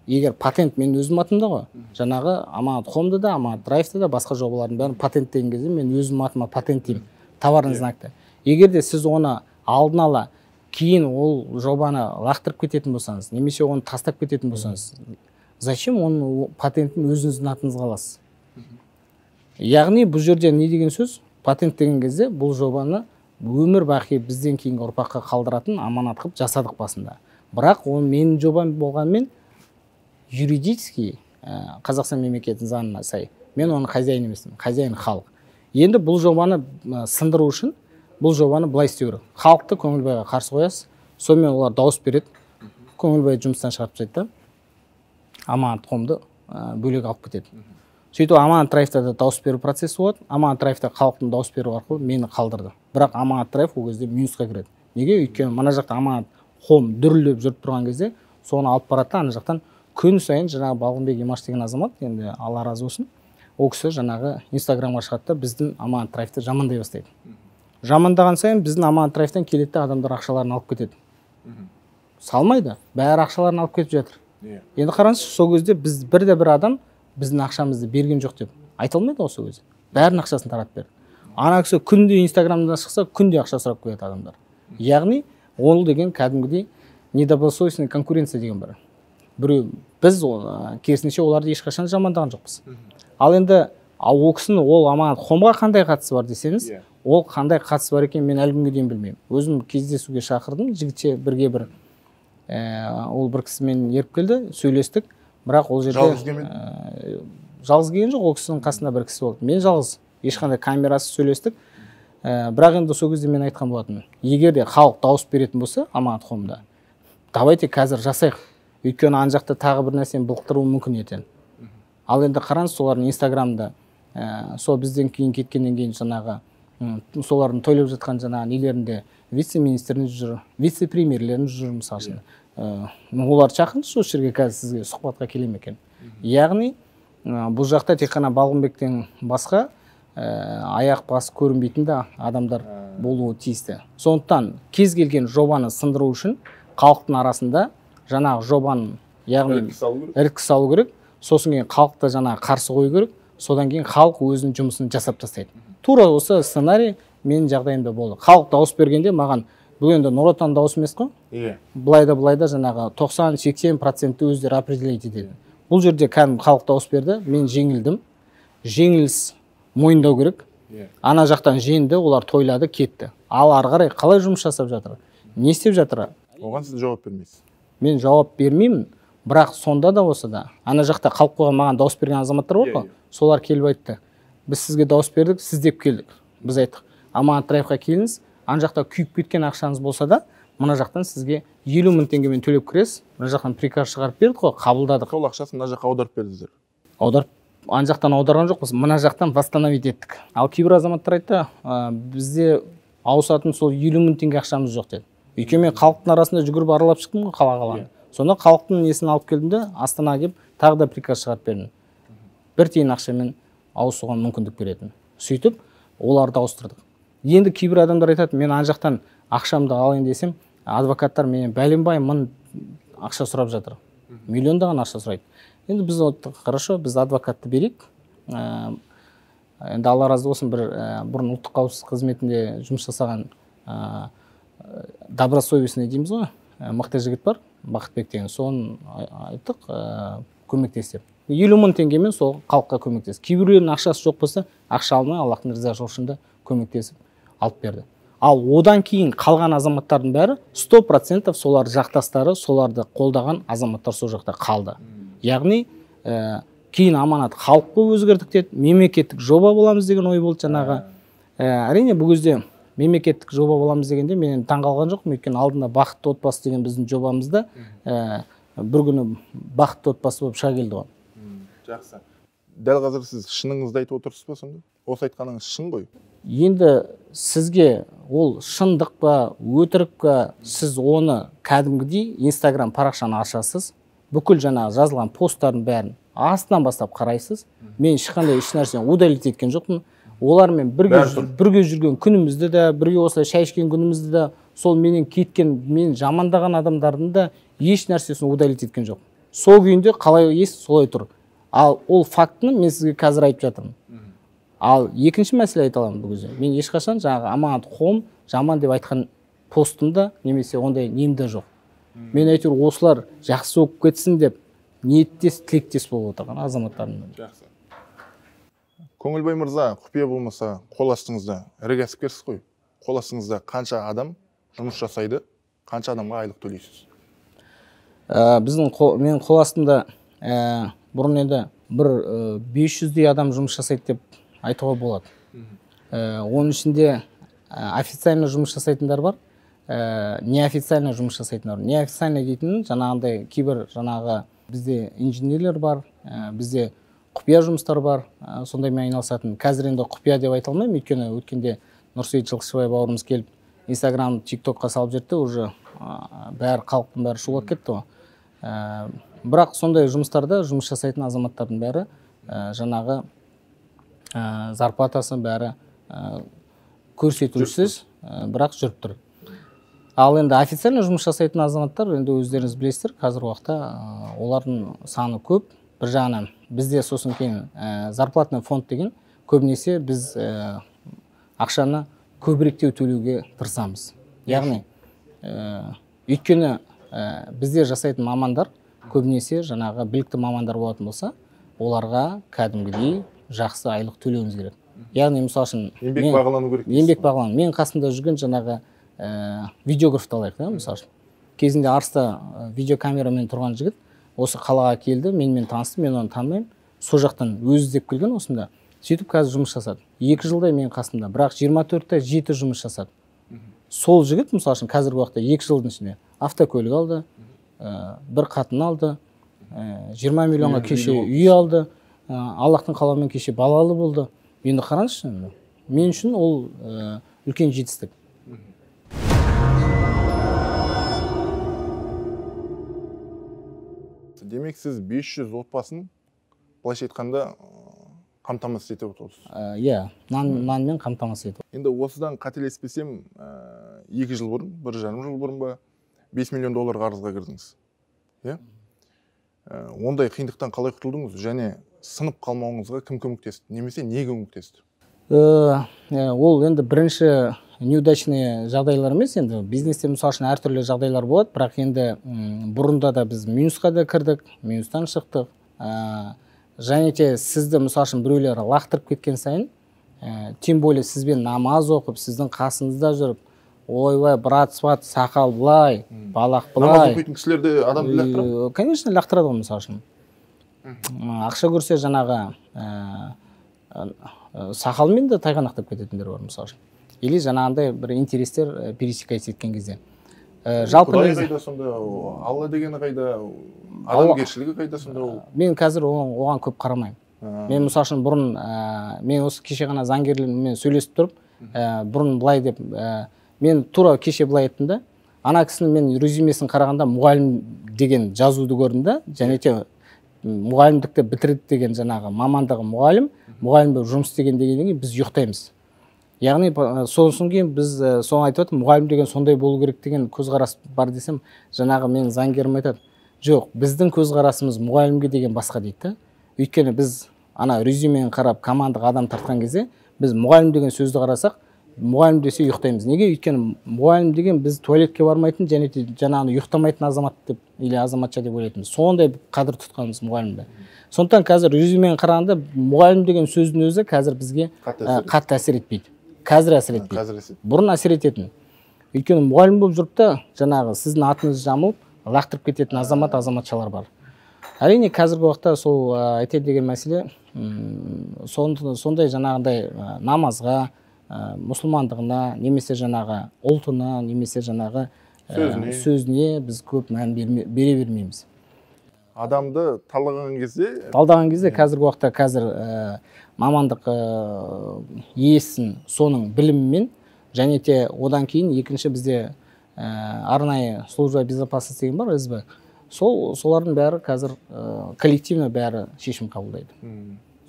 егер патент менің өзім атымда ғой, жаңағы Аманат Хомды да, Аманат Драйвты да, басқа жобалардың бәрін патенттеген кезде мен өзім атыма патенттеймін товарный знакты. Егер де сіз оны алдын ала кейін ол жобаны лақтырып кететін болсаңыз немесе оны тастап кететін болсаңыз, зачем оның патентін өзіңіздің атыңызға аласыз? Яғни бұл жерде не деген сөз? Патент деген кезде бұл жобаны өмір бақи бізден кейінгі ұрпаққа қалдыратын аманат қылып жасадық басында. Бірақ ол менің жобам болғанымен, юридически Қазақстан мемлекетінің заңына сай мен оның хозяин емеспін, хозяин халық. Енді бұл жобаны сындыру үшін бұл жобаны былай істеу керек: халықты Көңілбайға қарсы қоясыз, сонымен олар дауыс береді, Көңілбай жұмыстан шығарып тастайды да, Аманат Хомды бөлек алып кетеді. Сөйтіп Аманат Драйвта да дауыс беру процесі болады. Аманат Драйвта халықтың дауыс беру арқылы мені қалдырды. Бірақ Аманат Драйв ол кезде минусқа кіреді. Неге? Өйткені мына жақта Аманат Хом дүрілдеп жүріп тұрған кезде соны алып барады да, ана жақтан Күн сайын жаңағы Балғынбек Имаш деген азамат, енді Алла разы болсын, ол кісі жаңағы Инстаграмға шығады да біздің Аманат Драйвты жамандай бастайды. Жамандаған сайын біздің Аманат Драйвтан келеді де адамдар ақшаларын алып кетеді. Салмайды, бәрі ақшаларын алып кетіп жатыр. Енді қараңызшы, сол кезде біз бірде бір адам біздің ақшамызды берген жоқ деп айта алмайды ғой сол кезде. Бәрінің ақшасын таратып берді. Ана кісі күнде Инстаграмда шықса, күнде ақша сұрап келеді адамдар. Яғни ол деген кәдімгідей недобросовестный конкуренция деген бір. Біреу біз керісінше оларды ешқашан жамандаған жоқпыз. Ал енді ол кісінің ол Аманат Хомға қандай қатысы бар десеңіз, ол қандай қатысы бар екенін мен әлі күнге дейін білмеймін. Өзім кездесуге шақырдым, жігітше бірге бір ол бір кісімен еріп келді, сөйлестік, бірақ ол жерде
жалғыз келмеді?
Жалғыз келген жоқ, ол кісінің қасында бір кісі болды. Мен жалғыз, ешқандай камерасыз сөйлестік. Бірақ енді сол кезде мен айтқан болатынмын, егер де халық дауыс беретін болса Аманат Хомда, давайте қазір жасайық, өйткені ана жақта тағы бір нәрсені былықтыруы мүмкін ертең. Ал енді қараңыз, солардың Инстаграмда, сол бізден кейін кеткеннен кейін жаңағы солардың тойлап жатқан жаңағы нелерінде вице-министрін жүр, вице-премьерлерін жүр, мысалы үшін. Оларды шақырыңызшы осы жерге, қазір сізге сұхбатқа келе ме екен. Яғни бұл жақта тек қана Балғынбектен басқа аяқ басы көрінбейтін де адамдар болуы тиісті. Сондықтан кез келген жобаны сындыру үшін халықтың арасында жаңағы жобаның, яғни іріткі салу керек, сосын кейін халықты жаңағы қарсы қою керек, содан кейін халық өзінің жұмысын жасап тастайды. Тура осы сценарий менің жағдайымда болды. Халық дауыс бергенде маған, бұл енді Нұр Отан дауысы емес қой. Былай да былай да жаңағы 90-80% өздері определять етеді. Бұл жерде кәдімгі халық дауыс берді, мен жеңілдім. Жеңіліс мойындау керек. Ана жақтан жеңді, олар тойлады, кетті. Ал ары қарай қалай жұмыс жасап жатыр? Не істеп жатыр?
Оған сіз жауап бермейсіз.
Мен жауап бермеймін, бірақ сонда да болса да, ана жақта қалып қойған маған дауыс берген азаматтар бар ғой, солар келіп айтты. Біз сізге дауыс бердік, сіз деп келдік. Біз айттық, Аманат Драйвқа келіңіз, ана жақта күйіп кеткен ақшаңыз болса да, мына жақтан сізге 50 мың теңгемен төлеп кіресіз, мына жақтан приказ шығарып бердік қой, қабылдадық.
Сол ақшасын мына жаққа аударып бердіңіздер.
Аударып, ана жақтан аударған жоқпыз, мына жақтан восстановить еттік. Ал кейбір азаматтар айтты, бізде ауысатын сол 50 мың теңге ақшамыз жоқ деді. Өйткені мен халықтың арасында жүгіріп аралап шықтым ғой қала-қаланы. Сонда халықтың несін алып келдім де, Астанаға келіп тағы да приказ шығарып бердім. Бір тиын ақшамен ауысуға мүмкіндік беретін. Сөйтіп оларды ауыстырдық. Енді кейбір адамдар айтады, мен ана жақтан ақшамды алайын десем, адвокаттар менен бәленбай мың ақша сұрап жатыр. Миллиондаған ақша сұрайды. Енді біз айттық, хорошо, біз адвокатты берейік. Енді Алла разы болсын, бір бұрын ұлттық қауіпсіздік қызметінде жұмыс жасаған добросовестный дейміз ғой, мықты жігіт бар, Бақытбек деген, соны айттық, көмектес деп. 50 мың теңгемен сол халыққа көмектес. Кейбіреулерінің ақшасы жоқ болса, ақша алмай, Аллахтың ризашылығы үшін де көмектесіп алып берді. Ал одан кейін қалған азаматтардың бәрі 100% солар жақтастары, соларды қолдаған азаматтар сол жақта қалды. Яғни, кейін Аманат халық болып өзгердік деді, мемлекеттік жоба боламыз деген ой болды жаңағы. Әрине, бұл кезде мемлекеттік жоба боламыз дегенде мен енді таңғалған жоқпын, өйткені алдында Бақытты отбасы деген біздің жобамызда, бір күні бақытты отбасы болып шыға келді ғой.
Жақсы. Дәл қазір сіз шыныңызды айтып отырсыз ба сонда? Осы айтқаныңыз шын ғой?
Енді сізге ол шындық па, өтірік па, сіз оны кәдімгідей Инстаграм парақшаны ашасыз, бүкіл жаңағы жазылған посттардың бәрін астынан бастап қарайсыз. Мен ешқандай еш нәрсені удалить еткен жоқпын. Олармен бірге жүрген күнімізді де, бірге осылай шай ішкен күнімізді де, сол менен кеткен, мен жамандаған адамдардың да еш нәрсесін удалить еткен жоқ. Сол күйінде қалай ес, солай тұр. Ал ол фактіні мен сізге қазір айтып жатырмын. Ал екінші мәселе айта аламын бұл кезде. Мен ешқашан жаңағы Аманат Хом жаман деп айтқан постымда немесе ондай нем де жоқ. Мен әйтеуір осылар жақсы болып кетсін деп ниеттес, тілектес болып отырған азаматтарым.
Жақсы. Көңілбай мырза, құпия болмаса, қол астыңызда ірі кәсіпкерсіз ғой. Қол астыңызда қанша адам жұмыс жасайды, қанша адамға айлық төлейсіз?
Менің қол астымда, бұрын енді бір 500-дей адам жұмыс жасайды деп айтуға болады. Оның ішінде официально жұмыс жасайтындар бар, неофициально жұмыс жасайтындар бар. Неофициально дейтін жаңағындай кейбір жаңағы бізде инженерлер бар, бізде құпия жұмыстар бар, сондаймен айналысатын. Қазір енді құпия деп айта алмаймын, өйткені өткенде Нұрсейіт Жылқышыбай бауырымыз келіп Инстаграм, ТикТокқа салып жіберді, уже бәрі халықтың бәрі шулап кетті ғой. Бірақ сондай жұмыстарда жұмыс жасайтын азаматтардың бәрі жаңағы зарплатасы бәрі көрсетусіз, бірақ жүріп тұр. Ал енді официально жұмыс жасайтын азаматтар, енді өздеріңіз білесіздер, қазіргі уақытта олардың саны көп. Бір жағынан бізде сосын кейін зарплатный фонд деген көбінесе біз ақшаны көбіректеу төлеуге тырысамыз. Яғни өйткені бізде жасайтын мамандар көбінесе жаңағы білікті мамандар болатын болса, оларға кәдімгідей жақсы айлық төлеуіміз керек. Яғни мысалы үшін
еңбек бағалану керек.
Еңбек бағалану. Мен қасымда жүрген жаңағы видеографты алайық, да, мысалы үшін. Кезінде Арыста видеокамерамен тұрған жігіт осы қалаға келді, менімен танысты, мен оны танымаймын. Сол жақтан өзі іздеп келген осында. Сөйтіп қазір жұмыс жасады. 2 жылдай менің қасымда, бірақ 24/7 жұмыс жасады. Сол жігіт мысалы үшін қазіргі уақытта 2 жылдың ішінде автокөлік алды, бір қатын алды, 20 миллионға кеше үй алды, Аллахтың қалауымен кеше балалы болды. Енді қараңызшы, мен үшін ол үлкен жетістік.
Демек, сіз 500 отбасын былайша айтқанда қамтамасыз етіп отырсыз.
Иә, нанмен қамтамасыз етіп.
Енді осыдан қателеспесем, 2 жыл бұрын, 1,5 жыл бұрын ба, 5 миллион доллар қарызға кірдіңіз. Иә? Ондай қиындықтан қалай құтылдыңыз және сынып қалмауыңызға кім көмектесті, немесе не көмектесті?
Ол енді бірінші неудачный жағдайлар емес, енді бизнесте мысалы үшін әртүрлі жағдайлар болады, бірақ енді бұрында да біз минусқа да кірдік, минустан шықтық. Және де сізді мысалы үшін біреулер лақтырып кеткен сайын, тем более сізбен намаз оқып, сіздің қасыңызда жүріп, ойбай, брат, сват, сақал былай, балақ былай.
Намаз оқитын кісілерді адам лақтырады?
Конечно, лақтырады ғой мысалы үшін. Ақша көрсе жаңағы сақалмен де тайғанақтап кететіндер бар мысалы үшін. Или жаңағындай бір интерестер пересекать еткен кезде. Жалпы
Құдай қайда сонда, Алла дегені қайда, адамгершілігі қайда сонда ол?
Мен қазір оған көп қарамаймын. Мен мысалы үшін бұрын, мен осы кеше ғана заңгерлермен сөйлесіп тұрып, бұрын былай деп, мен тура кеше былай айттым да, ана кісінің мен резюмесін қарағанда мұғалім деген жазуды көрдім да, және де мұғалімдікті бітірді деген жаңағы мамандығы мұғалім, мұғалім болып жұмыс істеген дегеннен кейін біз ұйықтаймыз. Яғни сосын кейін біз соны айтып жатырмыз, мұғалім деген сондай болу керек деген көзқарас бар десем, жаңағы менің заңгерім айтады, жоқ, біздің көзқарасымыз мұғалімге деген басқа дейді да. Өйткені біз ана резюмені қарап командаға адам тартқан кезде біз мұғалім деген сөзді қарасақ, мұғалім десе ұйықтаймыз. Неге? Өйткені мұғалім деген біз туалетке бармайтын және де жаңағыны ұйықтамайтын азамат деп или азаматша деп ойлайтынбыз. Сондай қадір тұтқанбыз мұғалімді. Сондықтан қазір резюмені қарағанда мұғалім деген сөздің өзі қазір бізге қатты әсер етпейді. Қазір әсер етпейді. Бұрын әсер ететін. Өйткені мұғалім болып жүріп та жаңағы сіздің атыңызды жамылып лақтырып кететін азамат, азаматшалар бар. Әрине қазіргі уақытта сол айтайын деген мәселе, сондай жаңағындай намазға, мұсылмандығына, немесе жаңағы ұлтына, немесе жаңағы сөзіне біз көп мән бере бермейміз.
Адамды талдаған кезде,
талдаған кезде қазіргі уақытта қазір мамандық иесін соның білімімен және де одан кейін екінші бізде арнайы служба безопасности деген бар, СБ. Солардың бәрі қазір коллективно бәрі шешім қабылдайды.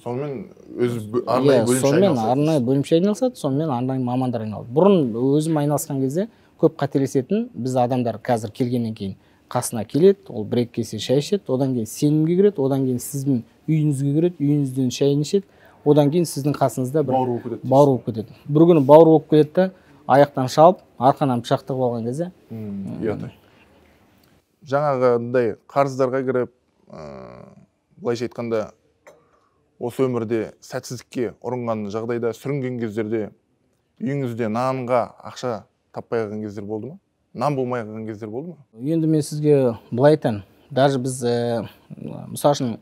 Сонымен өз арнайы бөлімше
айналысады. Арнайы бөлімше айналысады, сонымен арнайы мамандар айналысады. Бұрын өзім айналысқан кезде көп қателесетін біз адамдар қазір келгеннен кейін қасына келеді, ол бір екі кесе шай ішеді, одан кейін сенімге кіреді, одан кейін сіздің үйіңізге кіреді, үйіңізден шайын ішеді, одан кейін сіздің қасыңызда бір бауыр болып кетеді. Бір күні бауыр болып кетеді да, аяқтан шалып, арқанан пышақ тығып алған кезде
ұят. Жаңағындай қарыздарға кіріп, былайша айтқанда осы өмірде сәтсіздікке ұрынған жағдайда, сүрінген кездерде үйіңізде нанға ақша таппай қалған кездер болды ма? Нан болмай қалған кездер болды ма?
Енді мен сізге былай айтайын, даже біз мысалы үшін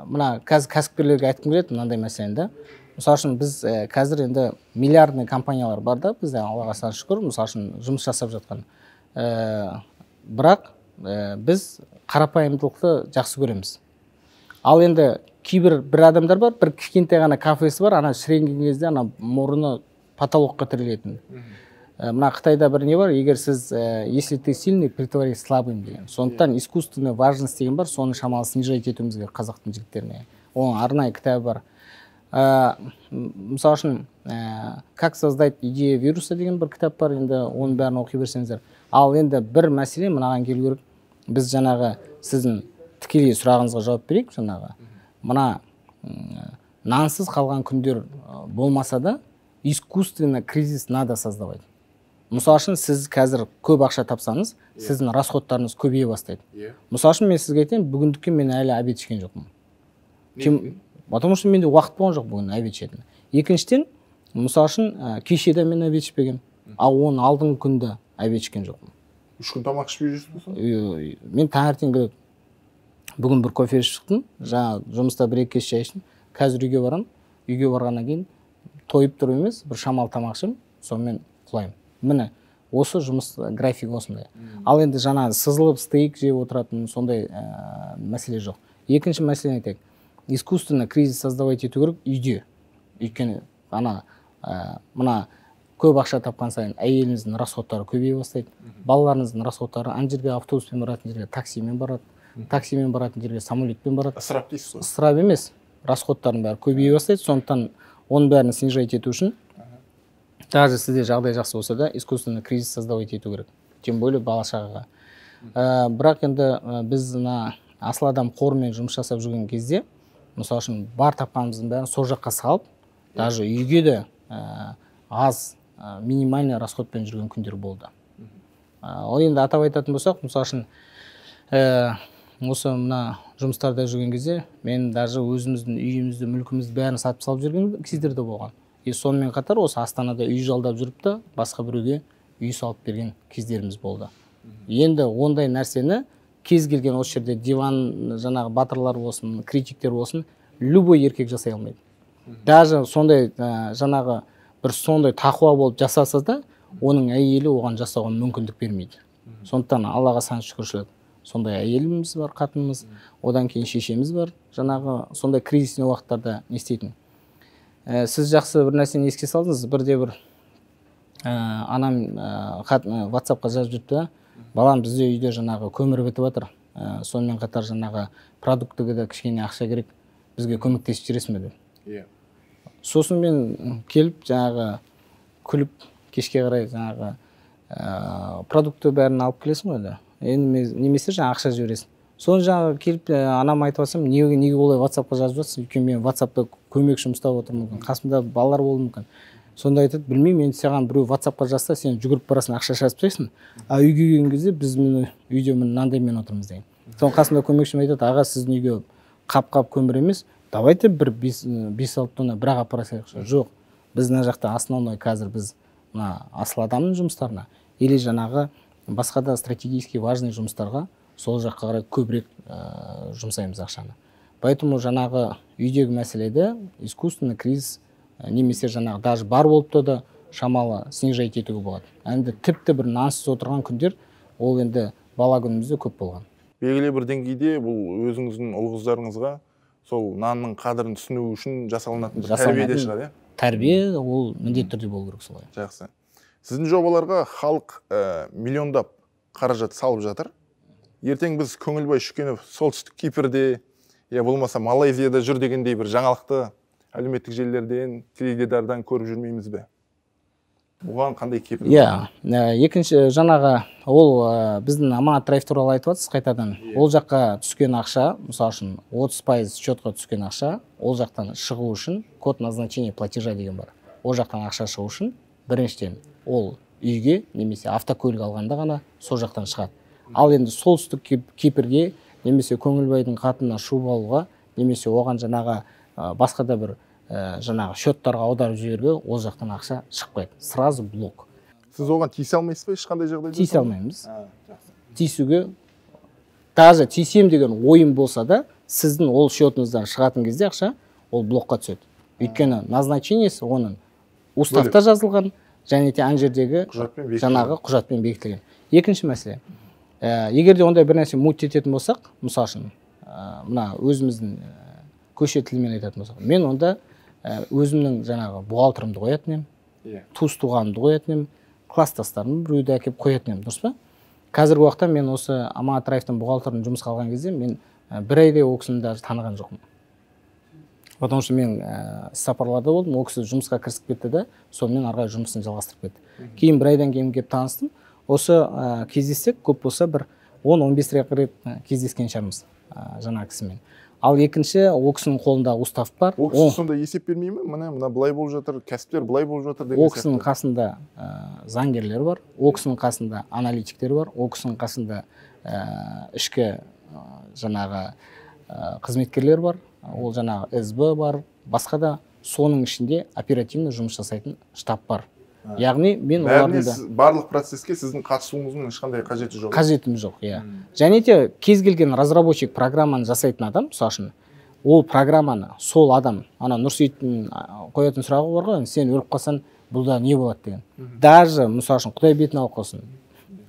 мына қазір кәсіпкерлерге айтқым келеді мынандай мәселені да. Мысалы үшін біз қазір енді миллиардный компаниялар бар да, бізде Аллаға шүкір, мысалы үшін жұмыс жасап жатқан. Бірақ біз қарапайымдылықты жақсы көреміз. Ал енді кейбір бір адамдар бар, бір кішкентай ғана кафесі бар, ана шіренген кезде ана мұрны потолокқа тірелетін. Мына Қытайда бір не бар, егер сіз, если ты сильный, притворись слабым деген. Сондықтан искусственная важность деген бар, соны шамалы снижать етуіміз керек қазақтың жігіттеріне. Оның арнайы кітабы бар. Мысалы үшін, «Как создать идею вируса» деген бір кітап бар, енді оның бәрін оқи берсеңіздер. Ал енді бір мәселе мынаған келу керек. Біз жаңағы сіздің тікелей сұрағыңызға жауап берейік. Жаңағы мына нансыз қалған күндер болмаса да, искусственно кризис надо создавать. Мысалы үшін, сіз қазір көп ақша тапсаңыз, сіздің расходтарыңыз көбейе бастайды. Мысалы үшін, мен сізге айтайын, бүгіндікке мен әлі обед ішкен жоқпын. Потому что менде уақыт болған жоқ бүгін обед ішетін. Екіншіден, мысалы үшін, кеше де мен обед ішпегенмін, ал оның алдыңғы күнде обед ішкен жоқпын.
3 күн тамақ ішпей жүрсіз бе сонда?
Мен таңертеңгі бүгін бір кофе ішіп шықтым, жаңа жұмыста бір екі кесе шай іштім. Қазір үйге барамын, үйге барғаннан кейін тойып тұрып емес, бір шамалы тамақ ішемін, сонымен құлаймын. Міне, осы жұмыс графигі осындай. Ал енді жаңағы сызылып стейк жеп отыратын сондай мәселе жоқ. Екінші мәселені айтайық: искусственно кризис создавать ету керек үйде, өйткені ана мына көп ақша тапқан сайын әйеліңіздің расходтары көбейе бастайды, балаларыңыздың расходтары. Ана жерге автобуспен баратын жерге таксимен барады, таксимен баратын жерге самолетпен барады.
Ысырап дейсіз ғой.
Ысырап емес, расходтардың бәрі көбейе бастайды. Сондықтан оның бәрін снижать ету үшін, даже сізде жағдай жақсы болса да, искусственный кризис создавать ету керек, тем более бала шағаға. Бірақ енді біз мына «Асыл адам» қорымен жұмыс жасап жүрген кезде, мысалы үшін, бар тапқанымыздың бәрін сол жаққа салып, даже үйге де аз, минимальный расходпен жүрген күндер болды. Ол енді атап айтатын болсақ, мысалы үшін, осы мына жұмыстарда жүрген кезде мен даже өзіміздің үйімізді, мүлкімізді, бәрін сатып салып жүрген кездер де болған. И сонымен қатар осы Астанада үй жалдап жүріп та, басқа біреуге үй салып берген кездеріміз болды. Енді ондай нәрсені кез келген осы жерде диван жаңағы батырлар болсын, критиктер болсын, любой еркек жасай алмайды. Даже сондай жаңағы бір сондай тақуа болып жасаса да, оның әйелі оған жасауға мүмкіндік бермейді. Сондықтан Аллаға сан шүкіршілік, сондай әйеліміз бар, қатынымыз, одан кейін шешеміз бар, жаңағы сондай кризисный уақыттарда не істейтін. Сіз жақсы бір нәрсені еске салдыңыз. Бірде бір анам хат, ватсапқа жазып жүріпті да: «Балам, бізде үйде жаңағы көмір бітіп жатыр, сонымен қатар жаңағы продуктіге де кішкене ақша керек, бізге көмектесіп жібересің бе?» – деп. Сосын мен келіп, жаңағы күліп, кешке қарай жаңағы продукты бәрін алып келесің ғой енді, немесе жаңағы ақша жібересің. Соны жаңағы келіп анама айтып жатсам: Неге олай ватсапқа жазып жатсың? Өйткені мен ватсапта көмекшім ұстап отырмын, мүмкін, қасымда балалар болуы мүмкін». Сонда айтады: «Білмеймін енді, саған біреу ватсапқа жазса, сен жүгіріп барасың, ақша жазып тастайсың, а үйге келген кезде біз міне үйде міне мынандаймен отырмыз», – деген. Соны қасымда көмекшім айтады: «Аға, сіздің үйге қап қап көмір емес, давайте бір 5-6 тонна бір ақ апара салайықшы». Жоқ, біз мына жақта основной қазір біз мына «Асыл адамның» жұмыстарына или жаңағы басқа да стратегически важный жұмыстарға, сол жаққа қарай көбірек жұмсаймыз ақшаны. Поэтому жаңағы үйдегі мәселеде искусственный кризис немесе жаңағы даже бар болып та да шамалы снижать етуге болады. Енді тіпті бір нансыз отырған күндер ол енді бала күнімізде көп болған.
Белгілі бір деңгейде бұл өзіңіздің ұл қыздарыңызға сол нанның қадірін түсіну үшін жасалынатын бір тәрбие де шығар, иә?
Тәрбие ол міндетті түрде болу керек солай.
Жақсы. Сіздің жобаларға халық миллиондап қаражат салып жатыр. Ертең біз Көңілбай Шүкенов Солтүстік Кипрде я болмаса Малайзияда жүр дегендей бір жаңалықты әлеуметтік желілерден, теледидардан көріп жүрмейміз бе? Оған қандай кепіл?
Иә, екінші жаңағы ол біздің «Аманат Драйв» туралы айтып жатсыз қайтадан. Ол жаққа түскен ақша, мысалы үшін, 30% счетқа түскен ақша, ол жақтан шығу үшін код назначения платежа деген бар. Ол жақтан ақша шығу үшін, біріншіден, ол үйге немесе автокөлік алғанда ғана сол жақтан шығады. Ал енді Солтүстік Кипрге немесе Көңілбайдың қатынына шуба алуға немесе оған жаңағы басқа да бір жаңағы счеттарға аударып жіберуге ол жақтан ақша шықпайды, сразу блок.
Сіз оған тиісе алмайсыз ба ешқандай жағдайда?
Тиісе алмаймыз. Тиісуге, даже тиісемін деген ойым болса да, сіздің ол счетыңыздан шығатын кезде ақша ол блокқа түседі, өйткені назначениесі оның уставта жазылған және де ана жердегі
құжатпен бекітілген.
Жаңағы құжатпен бекітілген. Екінші мәселе, егер де ондай бір нәрсе мутить ететін болсақ, мысалы үшін, мына өзіміздің көше тілімен айтатын болсақ, мен онда өзімнің жаңағы бухгалтерімді қоятын едім, туыс туғанымды қоятын едім. Класстастарым біреуді әкеліп қоятын едім, дұрыс па? Қазіргі уақытта мен осы Аманат Драйвтың бухгалтерін жұмысқа алған кезде мен бір айдай ол кісіні даже таныған жоқпын. Потому что мен іс-сапарларда болдым, ол кісі жұмысқа кірісіп кетті да, сонымен ары қарай жұмысын жалғастырып кетті. Кейін бір айдан кейін келіп таныстым. Осы кездессек, көп болса бір 10-15 рет кездескен шығармыз жаңа кісімен. Ал екінші, ол кісінің қолында устав бар.
Ол кісі сонда есеп бермей ме? Міне, мына былай болып жатыр, кәсіптер былай болып жатыр деген.
Ол кісінің қасында заңгерлер бар, ол кісінің қасында аналитиктер бар, ол кісінің қасында ішкі жаңағы қызметкерлер бар, ол жаңағы СБ бар, басқа да, соның ішінде оперативно жұмыс жасайтын штаб бар. Яғни мен олардың да
барлық процеске сіздің қатысуыңыздың ешқандай қажеті жоқ.
Қажетім жоқ, иә. Және де кез келген разработчик, программаны жасайтын адам, мысалы үшін, ол программаны сол адам, ана Нұрсейіттің қоятын сұрағы бар ғой, сен өліп қалсаң, бұл да не болады деген. Даже, мысалы үшін, Құдай бетін алып қалсын.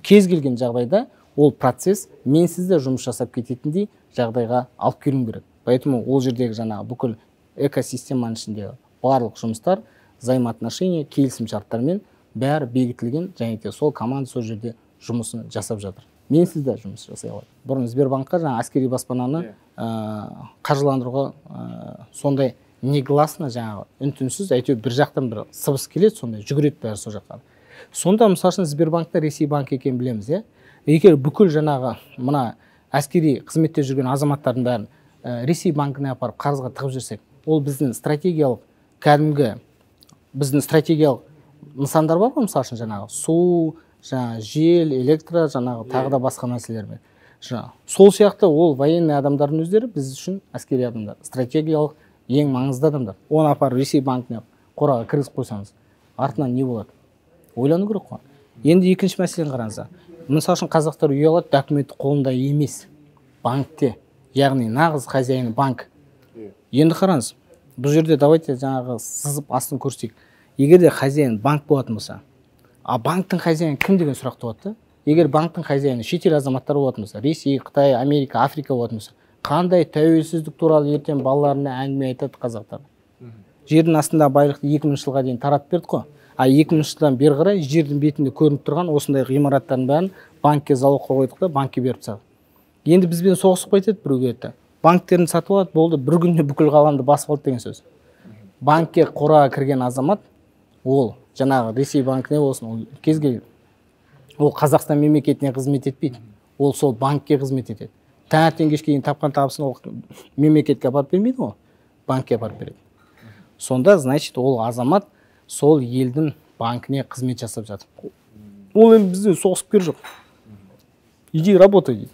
Кез келген жағдайда ол процесс менсіз де жұмыс жасап кететіндей жағдайға алып келуім керек. Поэтому ол жердегі жаңағы бүкіл экосистеманың ішіндегі барлық жұмыстар, взаимоотношения, келісім шарттармен бәрі бекітілген, және де сол команда сол жерде жұмысын жасап жатыр. Менсіз де жұмыс жасай алады. Бұрын Сбербанкқа жаңа әскери баспананы қаржыландыруға сондай негласно, жаңағы үн-түнсіз, әйтеуір бір жақтан бір сыбыс келеді, сондай жүгіреді бәрі сол жаққа. Сонда, мысалы үшін, Сбербанкта Ресей банкі екенін білеміз, иә? Егер бүкіл жаңағы мына әскери қызметте жүрген азаматтардың бәрін Ресей банкіне апарып қарызға тығып жіберсек, ол біздің стратегиялық, кәдімгі біздің стратегиялық нысандар бар ғой, мысалы үшін, жаңағы су, жаңағы жел, электро, жаңағы тағы да басқа мәселелер бар. Жаңағы сол сияқты ол военный адамдардың өздері біз үшін әскери адамдар, стратегиялық ең маңызды адамдар. Оны апарып Ресей банкіне қораға кіргізіп қойсаңыз, артынан не болады? Ойлану керек қой. Енді екінші мәселені қараңыздар. Мысалы үшін, қазақтар үй алады, документі қолында емес, банкте. Яғни нағыз хозяин банк. Енді қараңыз, бұл жерде давайте жаңағы сызып астын көрсетейік. Егер де хозяин банк болатын болса, а банктің хозяины кім деген сұрақ туады да. Егер банктің хозяины шетел азаматтары болатын болса, Ресей, Қытай, Америка, Африка болатын болса, қандай тәуелсіздік туралы ертең балаларына әңгіме айтады қазақтар? Жердің астындағы байлықты 2000 жылға дейін таратып бердік қой. А 2000 жылдан бері қарай жердің бетінде көрініп тұрған осындай ғимараттардың бәрін банкке залогқа қойдық та, банкке беріп тастадық. Енді бізбен соғысып қайтеді, біреу келеді. Банктерін сатып алады, болды, бір күнде бүкіл ғаламды басып алды деген сөз. Банкке қораға кірген азамат, ол жаңағы Ресей банкіне болсын, ол кез келген, ол Қазақстан мемлекетіне қызмет етпейді, ол сол банкке қызмет етеді. Таңертең кешке дейін тапқан табысын ол мемлекетке апарып бермейді ғой, банкке апарып береді. Сонда, значит, ол азамат сол елдің банкіне қызмет жасап жатыр. Ол енді бізбен соғысып керегі жоқ. Иди работай дейді.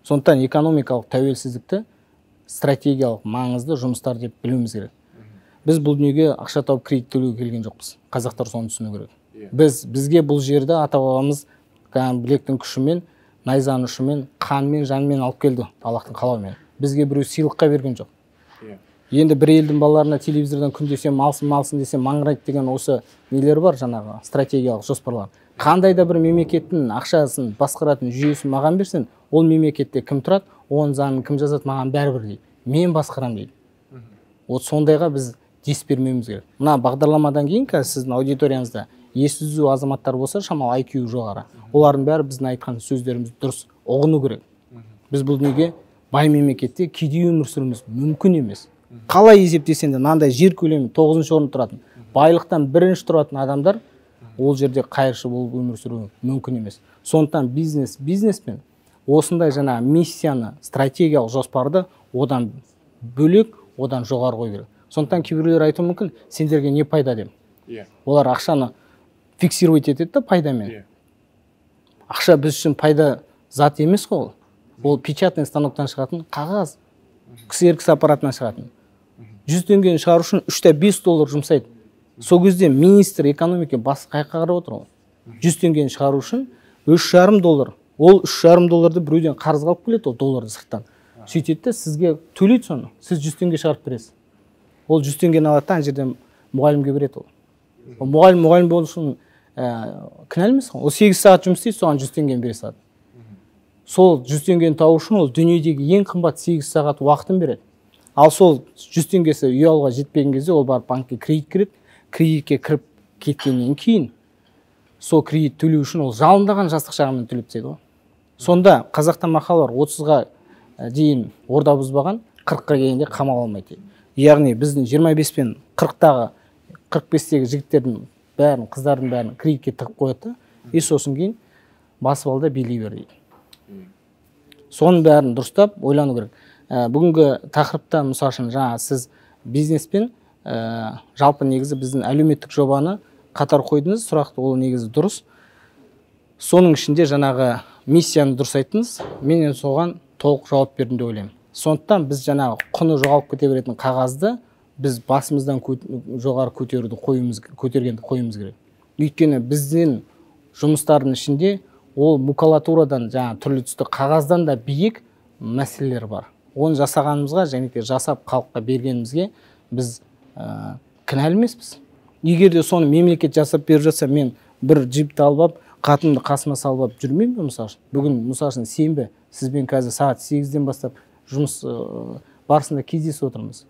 Сондықтан экономикалық тәуелсіздікті стратегиялық маңызды жұмыстар деп білуіміз керек. Біз бұл дүниеге ақша тауып, кредит төлеуге келген жоқпыз. Қазақтар соны түсіну керек. Бізге бұл жерді ата бабамыз кәдімгі білектің күшімен, найзаның ұшымен, қанмен, жанмен алып келді, Аллахтың қалауымен. Бізге біреу сыйлыққа берген жоқ. Енді бір елдің балаларына телевизордан күнде сен малсың, малсың десе маңырайды деген осы нелер бар, жаңағы стратегиялық жоспарлар. Қандай да бір мемлекеттің ақшасын басқаратын жүйесін маған берсін, ол мемлекетте кім тұрады, оның заңын кім жазады, маған бәрібір дейді. Мен басқарамын дейді. Вот сондайға біз дес бермеуіміз керек. Мына бағдарламадан кейін қазір сіздің аудиторияңызда есі түзу азаматтар болса, шамалы IQ жоғары. Олардың бәрі біздің айтқан сөздерімізді дұрыс ұғыну керек. Біз бұл дүниеге бай мемлекетте кедей өмір сүруіміз мүмкін емес. Қалай есептесең де, мынандай жер көлемі 9-шы орында тұратын, байлықтан бірінші тұратын адамдар ол жерде қайыршы болып өмір сүруі мүмкін емес. Сондықтан бизнес бизнеспен осындай жаңа миссияны, стратегиялық жоспарды одан бөлек, одан жоғары қою керек. Сондықтан кейбіреулер айтуы мүмкін, сендерге не пайда деп. Олар ақшаны фиксировать етеді да пайдамен. Ақша біз үшін пайда зат емес қой ол. Ол печатный станоктан шығатын қағаз, ксерокс аппаратынан шығатын. 100 теңгені шығару үшін 3,5 доллар жұмсайды. Сол кезде министр экономика басы қай жаққа қарап отыр ол? 100 теңгені шығару үшін 3,5 доллар. Ол 3,5 долларды біреуден қарызға алып келеді, ол долларды сырттан. Сөйтеді де сізге төлейді соны. Сіз 100 теңге шығарып бересіз. Ол 100 теңгені алады да ана жерден мұғалімге береді ол. Ол мұғалім болу үшін кінәлі емес қой. Ол 8 сағат жұмыс істейді, соған 100 теңгені бере салады. Сол 100 теңгені табу үшін ол дүниедегі ең қымбат 8 сағат уақытын береді. Ал сол 100 теңгесі үй алуға жетпеген кезде ол барып банкке кредит кіреді. Кредитке кіріп кеткеннен кейін Сол кредит төлеу үшін ол жалындаған жастық шағымен төлеп тастайды ғой. Сонда қазақта мақал бар, 30-ға дейін орда бұзбаған, 40-қа келгенде қамал алмайды дейді. Яғни біздің 25 пен 40-тағы, 45-тегі жігіттердің бәрін, қыздардың бәрін кредитке тығып қояды да, и сосын кейін басып ал да билей бер дейді. Соның бәрін дұрыстап ойлану керек. Бүгінгі тақырыпта, мысал үшін, жаңа сіз бизнеспен, жалпы негізі біздің әлеуметтік жобаны қатар қойдыңыз, сұрақты, ол негізі дұрыс. Соның ішінде жаңағы миссияны дұрыс айттыңыз, мен енді соған толық жауап бердім деп ойлаймын. Сондықтан біз жаңағы құны жоғалып кете беретін қағазды біз басымыздан жоғары көтеруді қоюымыз, көтергенді қоюымыз керек. Өйткені біздің жұмыстардың ішінде ол макулатурадан, жаңа түрлі түсті қағаздан да биік мәселелер бар. Оны жасағанымызға және де жасап халыққа бергенімізге біз кінәлі емеспіз. Егер де соны мемлекет жасап беріп жатса, мен бір джипті алып алып, қатынымды қасыма салып алып жүрмеймін бе, мысал үшін? Бүгін, мысал үшін, сенбі, сізбен қазір сағат 8-ден бастап жұмыс барысында кездесіп отырмыз.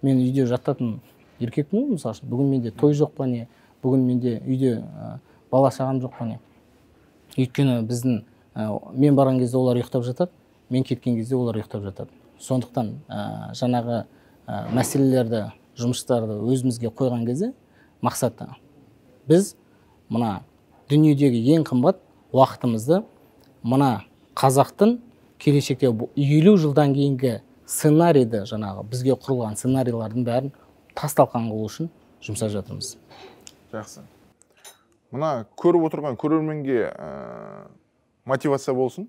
Мен үйде жататын еркекпін ғой, мысал үшін. Бүгін менде той жоқ па не, бүгін менде үйде бала шағам жоқ па не. Өйткені біздің, мен барған кезде олар ұйықтап жатады, мен кеткен кезде олар ұйықтап жатады. Сондықтан жаңағы мәселелерді, жұмыстарды өзімізге қойған кезде мақсаты біз мына дүниедегі ең қымбат уақытымызды мына қазақтың келешекте 50 жылдан кейінгі сценарийді, жаңағы бізге құрылған сценарийлардың бәрін тас талқан қылу үшін жұмсап жатырмыз.
Жақсы. Мына көріп отырған көрерменге мотивация болсын.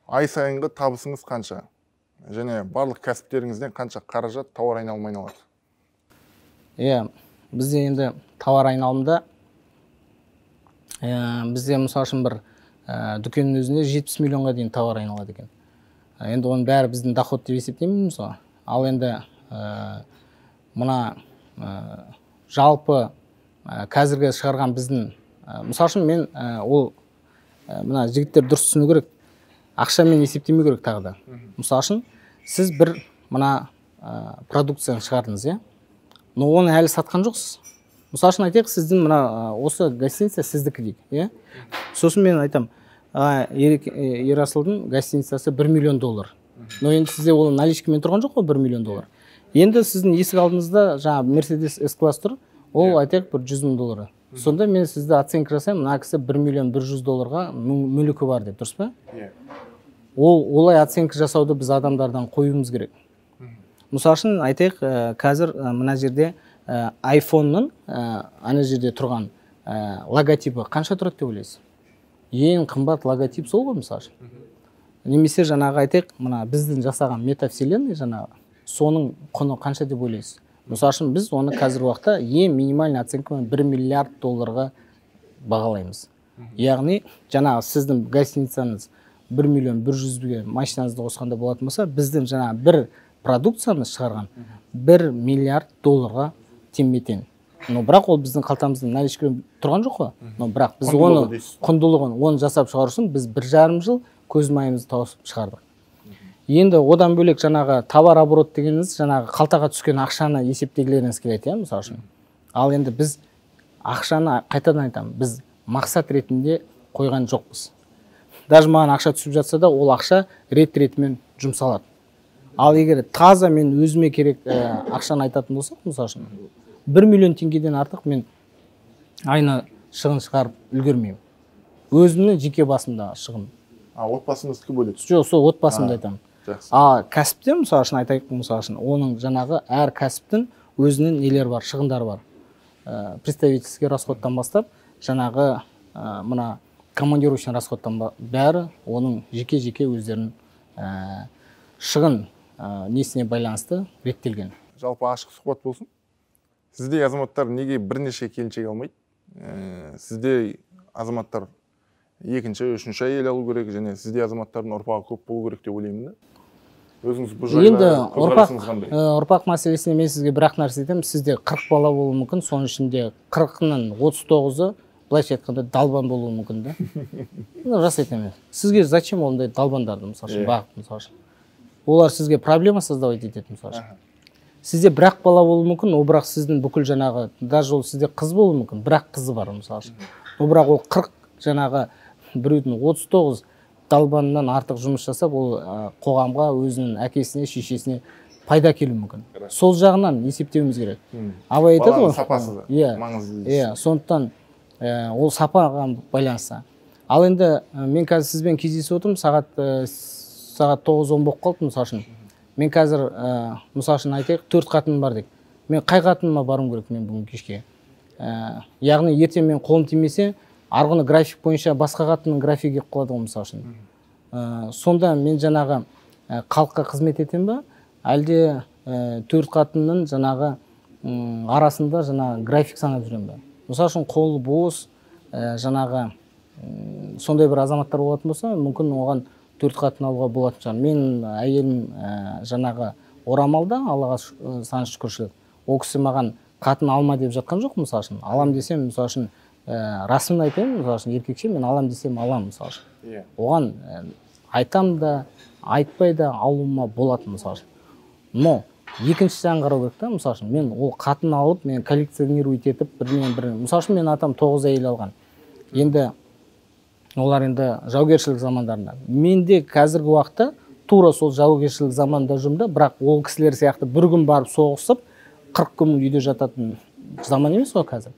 Ай сайынғы табысыңыз қанша? Және барлық кәсіптеріңізден қанша қаражат тауар айналымы айналады?
Иә, бізде енді тауар айналымда, бізде мысал үшін бір дүкеннің өзінде 70 миллионға дейін тауар айналады екен. Енді оның бәрі біздің доход деп есептейміз мысалы. Ал енді мына жалпы қазіргі шығарған біздің, мысал үшін мен ол мына жігіттер дұрыс түсіну керек, ақшамен есептемеу керек тағы да. Мысал үшін, сіз бір мына продукцияны шығардыңыз, иә? Но оны әлі сатқан жоқсыз. Мысал үшін айтайық, сіздің мына осы гостиница сіздікі дейік, иә? Сосын мен айтам, Ерасылдың гостиницасы 1 миллион доллар. Но енді сізде ол наличкамен тұрған жоқ қой 1 миллион доллар. Енді сіздің есік алдыңызда жаңа Mercedes S-класс тұр, ол айтайық бір 100 мың доллары. Сонда мен сізді оценка жасаймын, мына кісі 1 миллион 100 долларға мүлікі бар деп, дұрыс па?
Иә.
Ол олай оценка жасауды біз адамдардан қоюымыз керек. Мысал үшін айтайық, қазір мына жерде айфонның ана жерде тұрған логотипі қанша тұрады деп ойлайсыз? Ең қымбат логотип сол ғой, мысал үшін. Немесе жаңағы айтайық, мына біздің жасаған метавселенный жаңағы, соның құны қанша деп ойлайсыз? Мысал үшін, біз оны қазіргі уақытта ең минимальный оценкамен 1 миллиард долларға бағалаймыз. Яғни жаңағы сіздің гостиницаңыз 1 миллион бір жүзге машинаңызды қосқанда болатын болса, біздің жаңағы бір продукциямыз шығарған 1 миллиард долларға теңбе-тең. Но бірақ ол біздің қалтамызда наличка тұрған жоқ қой. Но бірақ біз
Құндылығы
оны
дейсіз.
Құндылығын, оны жасап шығару үшін біз 1,5 жыл көз майымызды тауысып шығардық. Енді одан бөлек жаңағы товар оборот дегеніміз жаңағы қалтаға түскен ақшаны есептегілеріңіз келеді, иә, мысал үшін. Ал енді біз ақшаны, қайтадан айтамын, біз мақсат ретінде қойған жоқпыз. Даже маған ақша түсіп жатса да, ол ақша рет-ретімен жұмсалады. Ал егер таза мен өзіме керек ақшаны айтатын болсақ, мысал үшін, 1 миллион теңгеден артық мен айына шығын шығарып үлгермеймін. Өзімнің жеке басымдағы шығын.
А, отбасыңыздікі бөлек?
Жоқ, сол отбасымды айтамын.
Жақсы.
А кәсіпте, мысал үшін айтайық, мысал үшін, оның жаңағы әр кәсіптің өзінің нелері бар, шығындары бар. Представительский расходтан бастап, жаңағы мына командировочный расходтан бәрі оның жеке-жеке өздерінің шығын несіне байланысты реттелген.
Жалпы ашық сұхбат болсын. Сіздей азаматтар неге бірнеше келіншек алмайды? Сіздей азаматтар екінші, үшінші әйел алу керек және сіздей азаматтардың ұрпағы көп болу керек деп ойлаймын да. Өзіңіз бұл жайлы
Енді
көзқарасыңыз қандай?
Ұрпақ мәселесіне мен сізге бір ақ нәрсе айтамын. Сізде 40 бала болуы мүмкін, соның ішінде қырқының отыз тоғызы былайша айтқанда далбан болуы мүмкін да. Рас айтамын. Сізге зачем ондай далбандарды, мысал үшін, бағып, мысал үшін? Олар сізге проблема создавать етеді, мысал үшін. Сізде бір ақ бала болуы мүмкін, ол бірақ сіздің бүкіл жаңағы, даже ол сізде қыз болуы мүмкін, бір ақ қызы бар, мысал үшін. Но бірақ ол 40 жаңағы біреудің 39 далбанынан артық жұмыс жасап, ол қоғамға, өзінің әкесіне, шешесіне пайда әкелуі мүмкін. Сол жағынан есептеуіміз керек. Абай айтады ғой,
сапасы маңызды.
Иә, сондықтан ол сапаға байланысты. Ал енді мен қазір сізбен кездесіп отырмын, сағат 9:10 болып қалды, мысалы үшін. Мен қазір, мысалы үшін айтайық, 4 қатыным бар дейік. Мен қай қатыныма баруым керек мен бүгін кешке? Яғни ертең мен қолым тимесе, арғыны график бойынша басқа қатынның графигі келіп қалады ғой, мысалы үшін. Сонда мен жаңағы халыққа қызмет етемін ба, әлде 4 қатынның жаңағы арасында жаңағы график санап жүремін ба? Мысалы үшін қолы бос, жаңағы сондай бір азаматтар болатын болса, мүмкін оған 4 қатын алуға болатын шығар. Мен әйелім жаңағы орамалда, Аллаға сан шүкіршілік. Ол кісі маған қатын алма деп жатқан жоқ, мысалы үшін. Алам десем, мысалы үшін, расымен айтайын, мысалы үшін, еркекше мен алам десем алам, мысалы үшін. Оған айтам да, айтпай да алуыма болады, мысалы үшін. Но екінші жағын қарау керек та, мысалы үшін, мен ол қатын алып, мен коллекционировать етіп, бірінен бірін, мысалы үшін, мен атам 9 әйел алған. Енді олар енді жаугершілік замандарында. Мен де қазіргі уақытта тура сол жаугершілік заманда жүрмін да, бірақ ол кісілер сияқты бір күн барып соғысып, 40 күн үйде жататын заман емес қой қазір.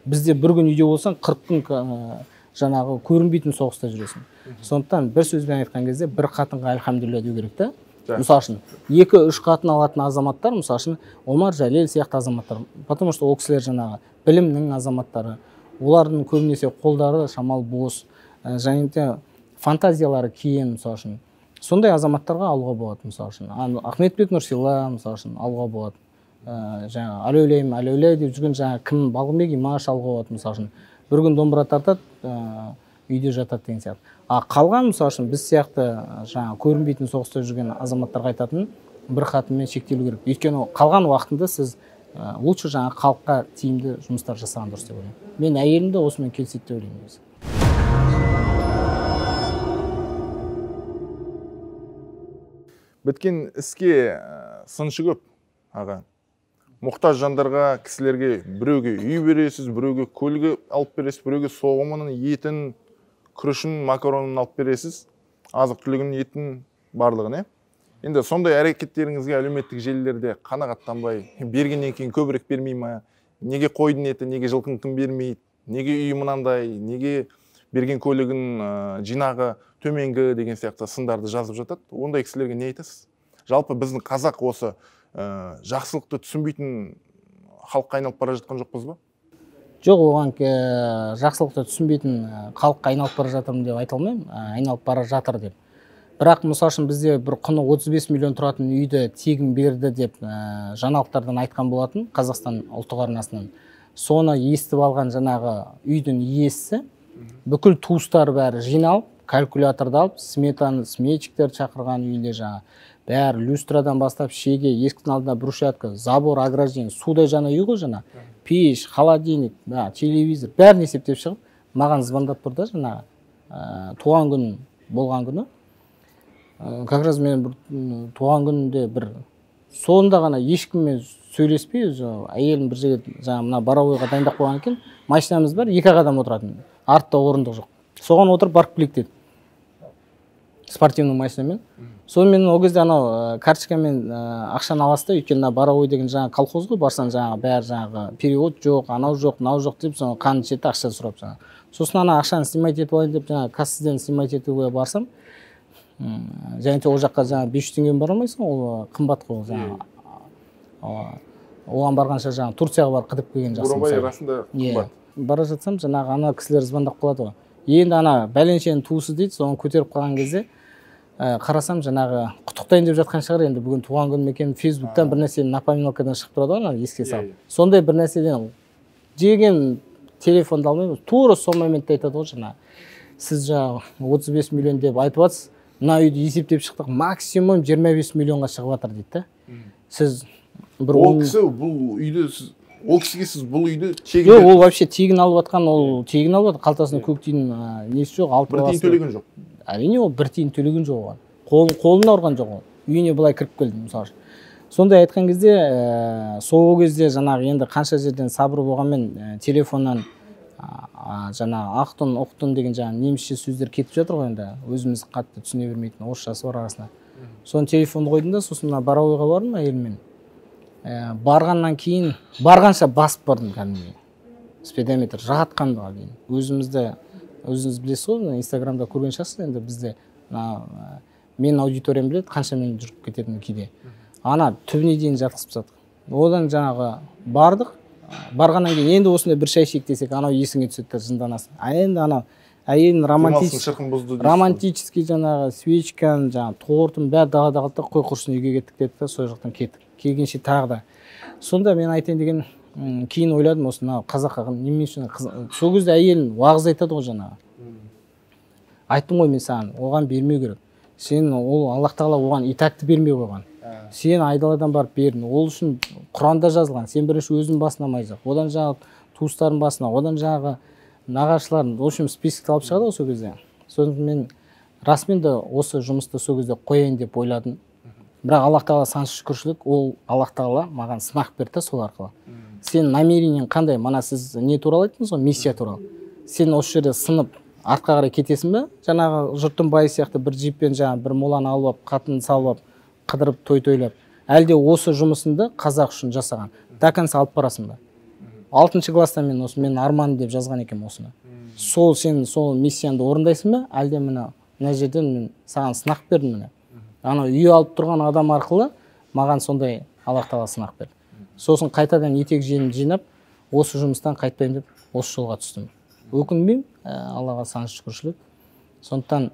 Бізде бір күн үйде болсаң, 40 күн жаңағы көрінбейтін соғыста жүресің. Сондықтан бір сөзбен айтқан кезде бір қатынға альхамдулилля деу керек та. Мысалы үшін, 2-3 қатын алатын азаматтар, мысалы үшін, Омар Жәлел сияқты азаматтар, потому что ол кісілер жаңағы білімнің азаматтары, олардың көбінесе қолдары шамалы бос, және де фантазиялары кең, мысалы үшін. Сондай азаматтарға алуға болады, мысалы үшін. Ахметбек Нұрсила, мысалы үшін, алуға болады. Жаңағы аләулейм, аләулей деп жүрген жаңағы кім, Балғынбек Имаш алуға болады, мысалы үшін. Бір күн домбыра тартады, үйде жатады деген сияқты. А қалған, мысалы үшін, біз сияқты жаңағы көрінбейтін соғыста жүрген азаматтарға айтатын бір қатынмен шектелу керек. Өйткені қалған уақытында сіз лучше жаңағы халыққа тиімді жұмыстар жасаған дұрыс деп ойлаймын. Мен әйелім де осымен келіседі деп ойлаймын негізі.
Біткен іске сыншы көп, аға. Мұқтаж жандарға, кісілерге біреуге үй бересіз, біреуге көлігі алып бересіз, біреуге соғымының етін, күрішін, макаронын алып бересіз, азық-түлігінің етін, барлығын, Енді сондай әрекеттеріңізге әлеуметтік желілерде қанағаттанбай, бергеннен кейін көбірек бермей ма, неге қойдың еті, неге жылқының бермейді, неге үй мынандай, неге берген көлігін жинағы төменгі деген сияқты сындарды жазып жатады. Ондай кісілерге не айтасыз? Жалпы біздің қазақ осы жақсылықты түсінбейтін халыққа айналып бара жатқан жоқпыз ба?
Жоқ, оған жақсылықты түсінбейтін халыққа айналып бара жатырмын деп айта алмаймын, айналып бара жатыр деп. Бірақ мысалы үшін бізде бір құны 35 миллион тұратын үйді тегін берді деп жаңалықтардан айтқан болатын Қазақстан ұлттық арнасынан. Соны естіп алған жаңағы үйдің иесі бүкіл туыстары бәрі жиналып, калькуляторды алып, сметаны, сметчиктерді шақырған үйінде жаңа бәрі люстрадан бастап шеге, есіктің алдына брусчатка, забор, ограждение, судай жаңа үй ғой жаңа, пеш, холодильник, телевизор, бәрін есептеп шығып, маған звондап тұр да жаңағы туған күн болған күні. Как раз мен бір туған күнінде бір сонда ғана ешкіммен сөйлеспей, әйелім бір жерге жаңа мына Боровойға дайындап қойған екен, машинамыз бар, екі ақ адам отыратын, артта орындық жоқ. Соған отырып барып келейік деді. Спортивный машинамен. Сонымен ол кезде анау карточкамен ақшаны аласыз да, өйткені мына Боровой деген жаңа колхоз ғой, барсаң жаңағы бәрі жаңағы перевод жоқ, анау жоқ, мынау жоқ деп соны қанын ішеді, ақша сұрап жаңағы. Сосын ана ақшаны снимать етіп алайын деп жаңағы кассадан снимать етуге барсам, және де ол жаққа жаңағы 500 теңгемен бара алмайсың, ол қымбат қой жаңағы. Оған барғанша жаңағы Турцияға барып қыдырып келген жақсы.
Боровой расында қымбат.
Бара жатсам жаңағы ана кісілер звондап қалады ғой. Енді ана бәленшенің туысы дейді, соны көтеріп қалған кезде қарасам жаңағы құттықтайын деп жатқан шығар, енді бүгін туған күнім екен, Фейсбуктан бір нәрсе напоминалкадан шығып тұрады ғой, ана еске салып. Сондай бір нәрседен жеген телефонды алмаймын, тура сол моментте айтады ғой жаңағы. Сіз жаңағы 35 миллион деп айтып жатсыз, мына үйді есептеп шықтық, максимум 25 миллионға шығып жатыр дейді да. Сіз бір
ол кісі бұл үйді сіз, ол кісіге сіз бұл үйді тегін.
Жоқ, ол вообще тегін алып жатқан, ол тегін алып жатыр, қалтасында көк тиын несі жоқ, алты
бір тиын төлеген жоқ.
Әрине, ол бір тиын төлеген жоқ оған. Қолына ұрған жоқ ол. Үйіне былай кіріп келді, мысалы үшін. Сондай айтқан кезде, сол кезде жаңағы енді қанша жерден сабыр болғанмен телефоннан Жаңағы ақтын, ұқтын деген жаңағы немісше сөздер кетіп жатыр ғой енді, өзіміз қатты түсіне бермейтін орысшасы бар арасында. Соны телефонды қойдым да, сосын мына Боровойға бардым әйеліммен. Барғаннан кейін, барғанша басып бардым кәдімгідей. Спидометр жатқанға дейін. Өзімізді, өзіңіз білесіз ғой, Инстаграмда көрген шығарсыз енді бізде мына менің аудиториям біледі, қанша мен жүріп кететінімді кейде. Ана түбіне дейін жатқызып тастадық. Одан жаңағы бардық. Барғаннан кейін енді осындай бір шай ішейік десек, анау есіңе түседі де жынданасың. А енді анау әйелін романтический жаңағы свечканы, жаңағы тортын бәрі далада қалды да, қой құрсын үйге кеттік деді да, сол жақтан кеттік. Келгенше тағы да. Сонда мен айтайын деген, кейін ойладым, осы мынау қазаққа немене үшін сол кезде әйелін уағыз айтады ғой жаңағы. Айттым ғой мен саған, оған бермеу керек. Сен ол Аллах тағала оған и такты бермей қойған. Сен айдаладан барып бердің. Ол үшін Құранда жазылған. Сен бірінші өзің басына май жақ, одан жаңағы туыстарың басына, одан жаңағы нағашыларың, в общем, список алып шығады ғой сол кезде. Сосын мен расымен де осы жұмысты сол кезде қояйын деп ойладым. Бірақ Аллах тағала сансыз шүкіршілік, ол Аллах тағала маған сынақ берді сол арқылы. Сен намерениең қандай? Мана сіз не туралы айттыңыз ғой, миссия туралы. Сен осы жерде сынып артқа қарай кетесің бе? Жаңағы жұрттың байы сияқты бір джиппен жаңағы бір моланы алып алып, қатын салып алып, қыдырып той тойлап. Әлде осы жұмысыңды қазақ үшін жасаған до конца алып барасың ба? 6 класста мен осы мен арманым деп жазған екенмін осыны. Сол сен сол миссияңды орындайсың ба? Әлде мына жерден мен саған сынақ бердім міне. Анау үй алып тұрған адам арқылы маған сондай Аллах тағала сынақ берді. Сосын қайтадан етек жеңімді жинап, осы жұмыстан қайтпаймын деп осы жолға түстім. Өкінбеймін, Аллаға сансыз шүкіршілік. Сондықтан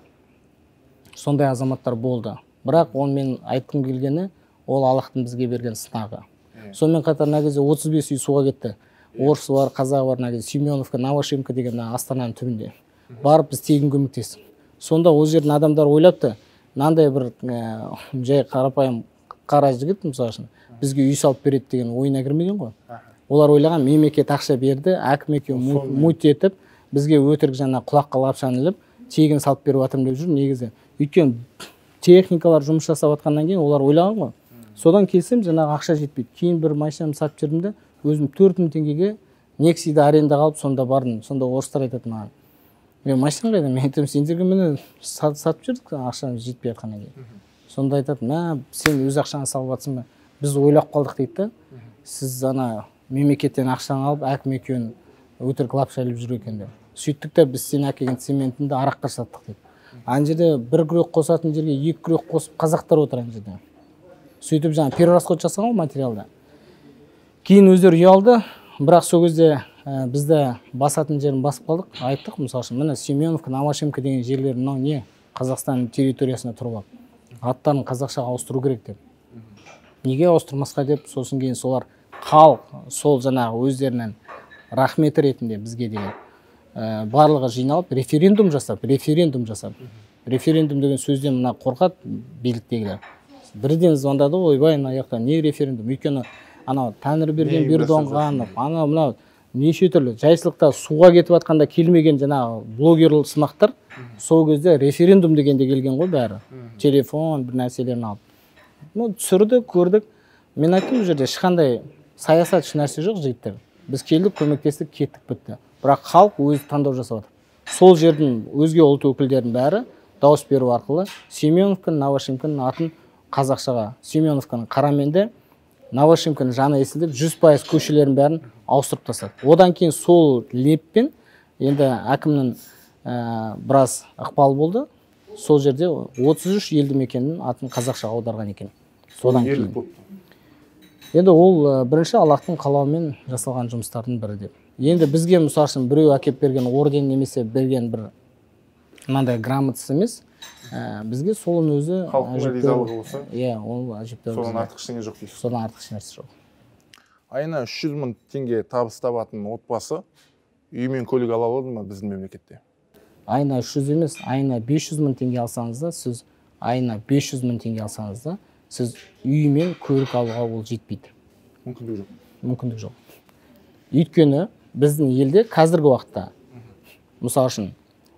сондай азаматтар болды. Бірақ ол мен айтқым келгені, ол Аллахтың бізге берген сынағы. Сонымен қатар мына кезде 35 үй суға кетті. Орысы бар, қазағы бар, мына кезде Семеновка, Новошимка деген Астананың түбінде. Барып біз тегін көмектестік. Сонда ол жердің адамдары ойлапты, мынандай бір жай қарапайым қара жігіт, мысалы үшін, бізге үй салып береді деген ойына кірмеген ғой. Олар ойлаған, мемлекет ақша берді, әкім екеуі мут етіп, бізге өтірік жаңа құлаққа лапшаны іліп, тегін салып беріп жатырмын деп жүр негізі. Өйткені техникалар жұмыс жасап жатқаннан кейін олар ойлаған ғой. Содан келсем жаңағы ақша жетпейді. Кейін бір машинамды сатып жібердім де, өзім 4000 теңгеге Нексиді арендаға алып сонда бардым. Сонда орыстар айтады маған: "Мен машина қайда?" Мен айтамын, сендерге міне сатып жібердік, ақшамыз жетпей жатқаннан кейін. Сонда айтады: "Мә, сен өз ақшаңа салып жатсың ба? Біз ойлап қалдық" дейді да. Сіз ана мемлекеттен ақшаны алып, әкім екеуін өтірік лапша іліп жүр екен деп. Сөйттік те біз сен әкелген цементіңді араққа саттық дейді. Ана жерде бір күрек қосатын жерге 2 күрек қосып қазақтар отыр ана жерде. Сөйтіп жаңа перерасход жасаған ғой материалда. Кейін өздері ұялды, бірақ сол кезде бізді басатын жерін басып қалдық, айттық, мысалы үшін, міне Семеновка, Новошимка деген жерлер мынау не? Қазақстан территориясына тұрып алып. Аттарын қазақшаға ауыстыру керек деп. Неге ауыстырмасқа деп, сосын кейін солар халық сол жаңағы өздерінің рахметі ретінде бізге деген барлығы жиналып референдум жасап, референдум деген сөзден мына қорқады биліктегілер. Бірден звондады ғой, ойбай, мына жақта не референдум? Өйткені анау Тәңір берген Бердоңғанов, анау мынау неше түрлі жайшылықта суға кетіп жатқанда келмеген жаңағы блогер сымақтар сол кезде референдум дегенде келген ғой бәрі. Телефон бір нәрселерін алып. Ну, түсірді, көрдік. Мен айттым, бұл жерде ешқандай саясат еш нәрсе жоқ, жігіттер. Біз келдік, көмектестік, кеттік, бітті. Бірақ халық өзі таңдау жасап жатыр. Сол жердің өзге ұлт өкілдерінің бәрі дауыс беру арқылы Семеновканың, Новошимканың атын қазақшаға, Семеновканың Қараменде, Новошимканың Жаңа Есіл деп 100% көшелердің бәрін ауыстырып тастады. Одан кейін сол леппен енді әкімнің біраз ықпалы болды. Сол жерде 33 елді мекеннің атын қазақшаға аударған екен. Содан кейін. Енді ол бірінші Аллахтың қалауымен жасалған жұмыстардың бірі деп. Енді бізге мысалы үшін біреу әкеп берген орден немесе берген бір мынандай грамотасы емес, бізге соның өзі
халықтың ризалығы болса.
Иә, ол әжептәуір.
Содан артық ештеңе жоқ дейсіз.
Содан артық ешнәрсе жоқ.
Айына 300 мың теңге табыс табатын отбасы үй мен көлік ала алады ма біздің мемлекетте?
Айына 300 емес, айына 500 мың теңге алсаңыз да, сіз айына 500 мың теңге алсаңыз да, сіз үй мен көлік алуға ол жетпейді.
Мүмкіндік жоқ.
Мүмкіндік жоқ. Өйткені біздің елде қазіргі уақытта, мысалы үшін,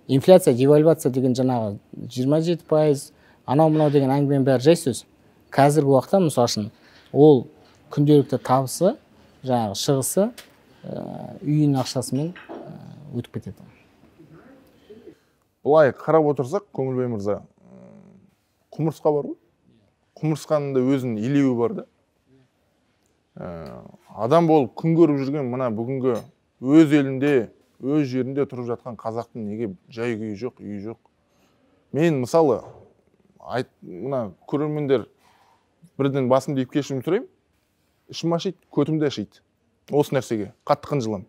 инфляция, девальвация деген жаңағы 27%, анау мынау деген әңгіменің бәрі жай сөз. Қазіргі уақытта, мысалы үшін, ол күнделікті табысы, жаңағы шығысы, үйінің ақшасымен өтіп кетеді.
Былай қарап отырсақ, Көңілбай мырза, құмырсқа бар ғой. Құмырсқаның да өзінің илеуі бар да. Адам болып күн көріп жүрген мына бүгінгі өз елінде, өз жерінде тұрып жатқан қазақтың неге жай күйі жоқ, үйі жоқ? Мен мысалы, мына көрермендер бірден басымды иіп кешірім сұраймын, ішім ашиды, көтім де ашиды. Осы нәрсеге қатты қынжыламын.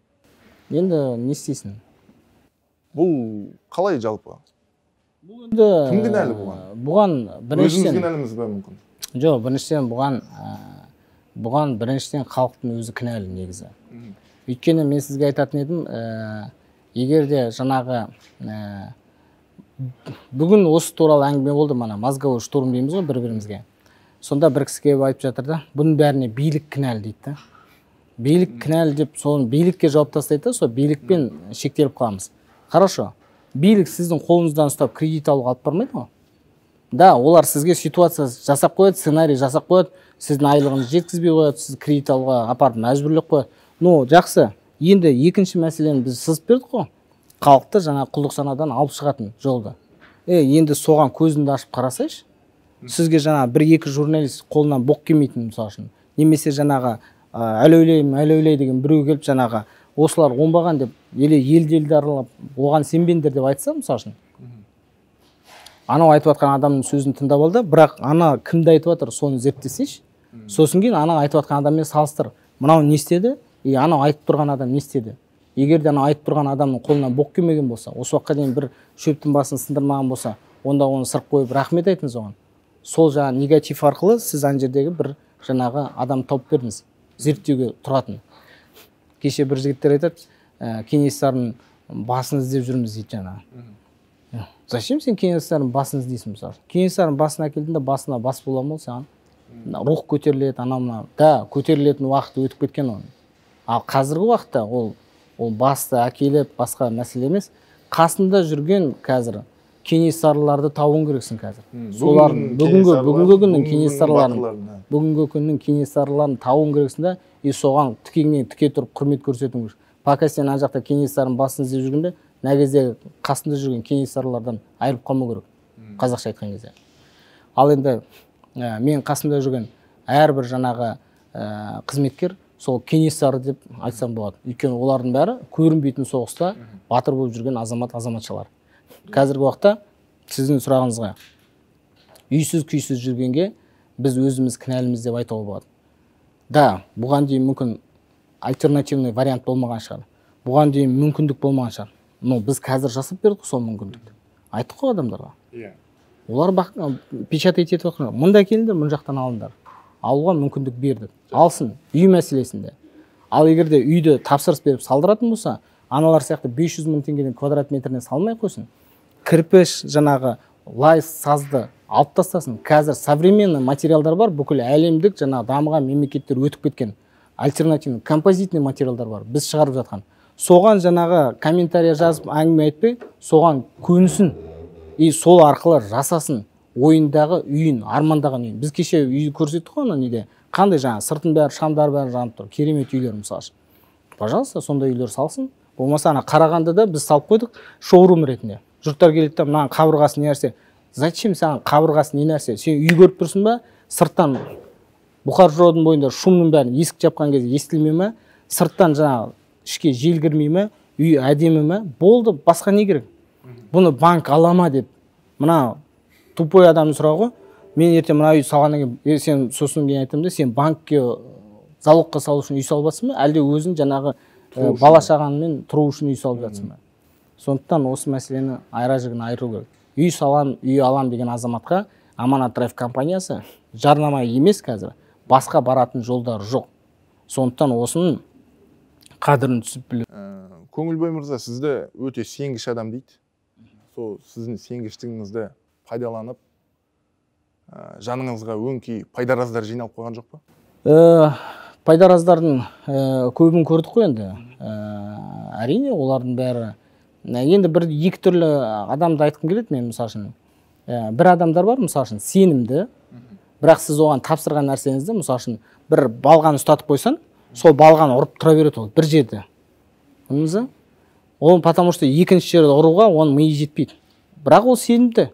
Енді не істейсің?
Бұл қалай жалпы?
Бұл енді
кім кінәлі бұған?
Бұған біріншіден
өзіміз кінәліміз бе мүмкін?
Жоқ, біріншіден бұған біріншіден халықтың өзі кінәлі негізі. Өйткені мен сізге айтатын едім, егер де жаңағы бүгін осы туралы әңгіме болды, мана мозговой штурм дейміз ғой бір-бірімізге. Сонда бір кісі келіп айтып жатыр да, бұның бәріне билік кінәлі дейді да. Билік кінәлі деп, соны билікке жауап тастайды да, сол билікпен шектеліп қаламыз. Хорошо, билік сіздің қолыңыздан ұстап кредит алуға алып бармайды ғой. Да, олар сізге ситуация жасап қояды, сценарий жасап қояды, сіздің айлығыңызды жеткізбей қояды, сіз кредит алуға апарып мәжбүрлеп қояды. Но жақсы, енді екінші мәселені біз сызып бердік қой. Халықты жаңа құлдық санадан алып шығатын жолды. Енді соған көзіңді ашып қарасайшы. Сізге жаңа бір-екі журналист қолынан боқ келмейтін мысалы үшін. Немесе жаңағы әлеулей деген біреу келіп жаңағы осылар оңбаған деп, еле елді аралап оған сенбеңдер деп айтса мысалы үшін. Анау айтып жатқан адамның сөзін тыңдап алды, бірақ ана кімді айтып жатыр соны зерттесейші. Сосын кейін ана айтып жатқан адаммен салыстыр. Мынау не істеді, и анау айтып тұрған адам не істеді. Егер де анау айтып тұрған адамның қолынан боқ келмеген болса, осы уақытқа дейін бір шөптің басын сындырмаған болса, онда оны сырып қойып рахмет айтыңыз оған. Сол жаңа негатив арқылы сіз ана жердегі бір жаңағы адам тауып бердіңіз, зерттеуге тұратын. Кеше бір жігіттер айтады, Кенесарының басын іздеп жүрміз дейді жаңағы. Зачем сен Кенесарының басын іздейсің мысалы? Кенесарының басын әкелдің де басына бас бола ма саған? Рух көтеріледі, анау мынау. Да, көтерілетін уақыт өтіп кеткен оның. Ал қазіргі уақытта ол басты әкеліп басқа мәселе емес. Қасында жүрген қазір кенесарыларды табуың керексің қазір. Солар бүгінгі күннің кенесарыларын, бүгінгі күннің кенесарыларын табуың керексің да, и соған тікеңнен тіке тұрып құрмет көрсетуің керек. Пока сен ана жақта кенесарының басын іздеп жүргенде, мына кезде қасында жүрген кенесарылардан айырылып қалмау керек, қазақша айтқан кезде. Ал енді мен қасымда жүрген әрбір жаңағы қызметкер сол кенесары деп айтсам болады. Өйткені олардың бәрі көрінбейтін соғыста батыр болып жүрген азамат, азаматшалар. Қазіргі уақытта сіздің сұрағыңызға үйсіз күйсіз жүргенге біз өзіміз кінәліміз деп айтуға болады. Да, бұған дейін мүмкін альтернативный вариант болмаған шығар. Бұған дейін мүмкіндік болмаған шығар. Но біз қазір жасап бердік сол мүмкіндікті. Айттық қой адамдарға. Олар печатать етіп жатқан жоқ. Мында келіңдер, мына жақтан алыңдар. Алуға мүмкіндік бердік. Алсын, үй мәселесінде. Ал егер де үйді тапсырыс беріп салдыратын болса, аналар сияқты 500 мың теңгеден квадрат метрінен салмай қойсын. Кірпіш, жаңағы лай сазды алып тастасын. Қазір современный материалдар бар, бүкіл әлемдік жаңағы дамыған мемлекеттер өтіп кеткен альтернативный композитный материалдар бар, біз шығарып жатқан. Соған жаңағы комментария жазып әңгіме айтпай, соған көнсін. И сол арқылы жасасын ойындағы үйін, армандаған үйін. Біз кеше үй көрсеттік қой ана неде. Қандай жаңа сыртын бәрі, шамдар бәрі жанып тұр. Керемет үйлер мысалы үшін. Пожалуйста, сондай үйлер салсын. Болмаса ана Қарағандыда біз салып қойдық шоурум ретінде. Жұрттар келеді де, мынаның қабырғасы не нәрсе? Зачем саған қабырғасы не нәрсе? Сен үй көріп тұрсың ба? Сырттан Бұхар жыраудың бойында шумның бәрін есік жапқан кезде естілмей ме? Сырттан жаңағы ішке жел кірмей ме? Үй әдемі ме? Болды, басқа не керек? Бұны банк ала ма деп. Мына тупой адамның сұрағы ғой. Мен ертең мына үй салғаннан кейін, сен сосын кейін айтамын да, сен банкке залогқа салу үшін үй салып жатсың ба? Әлде өзің жаңағы бала шағаңмен тұру үшін үй салып жатсың ба? Сондықтан осы мәселені айра жігін айыру керек. Үй салам, үй алам деген азаматқа Аманат Драйв компаниясы жарнама емес қазір, басқа баратын жолдар жоқ. Сондықтан осының қадірін түсіп білу.
Көңілбай мырза, сізді өте сенгіш адам дейді. Сол сіздің сенгіштігіңізді пайдаланып, жаныңызға өңкей пайдараздар жиналып қойған жоқ па?
Пайдараздардың көбін көрдік қой енді. Әрине, олардың бәрі енді бір екі түрлі адамды айтқым келеді мен мысалы үшін. Бір адамдар бар, мысалы үшін, сенімді, бірақ сіз оған тапсырған нәрсеңізді, мысалы үшін, бір балғаны ұстатып қойсаң, сол балғаны ұрып тұра береді ол бір жерде. Көрдіңіз бе? Ол потому что екінші жерді ұруға оның миы жетпейді. Бірақ ол сенімді.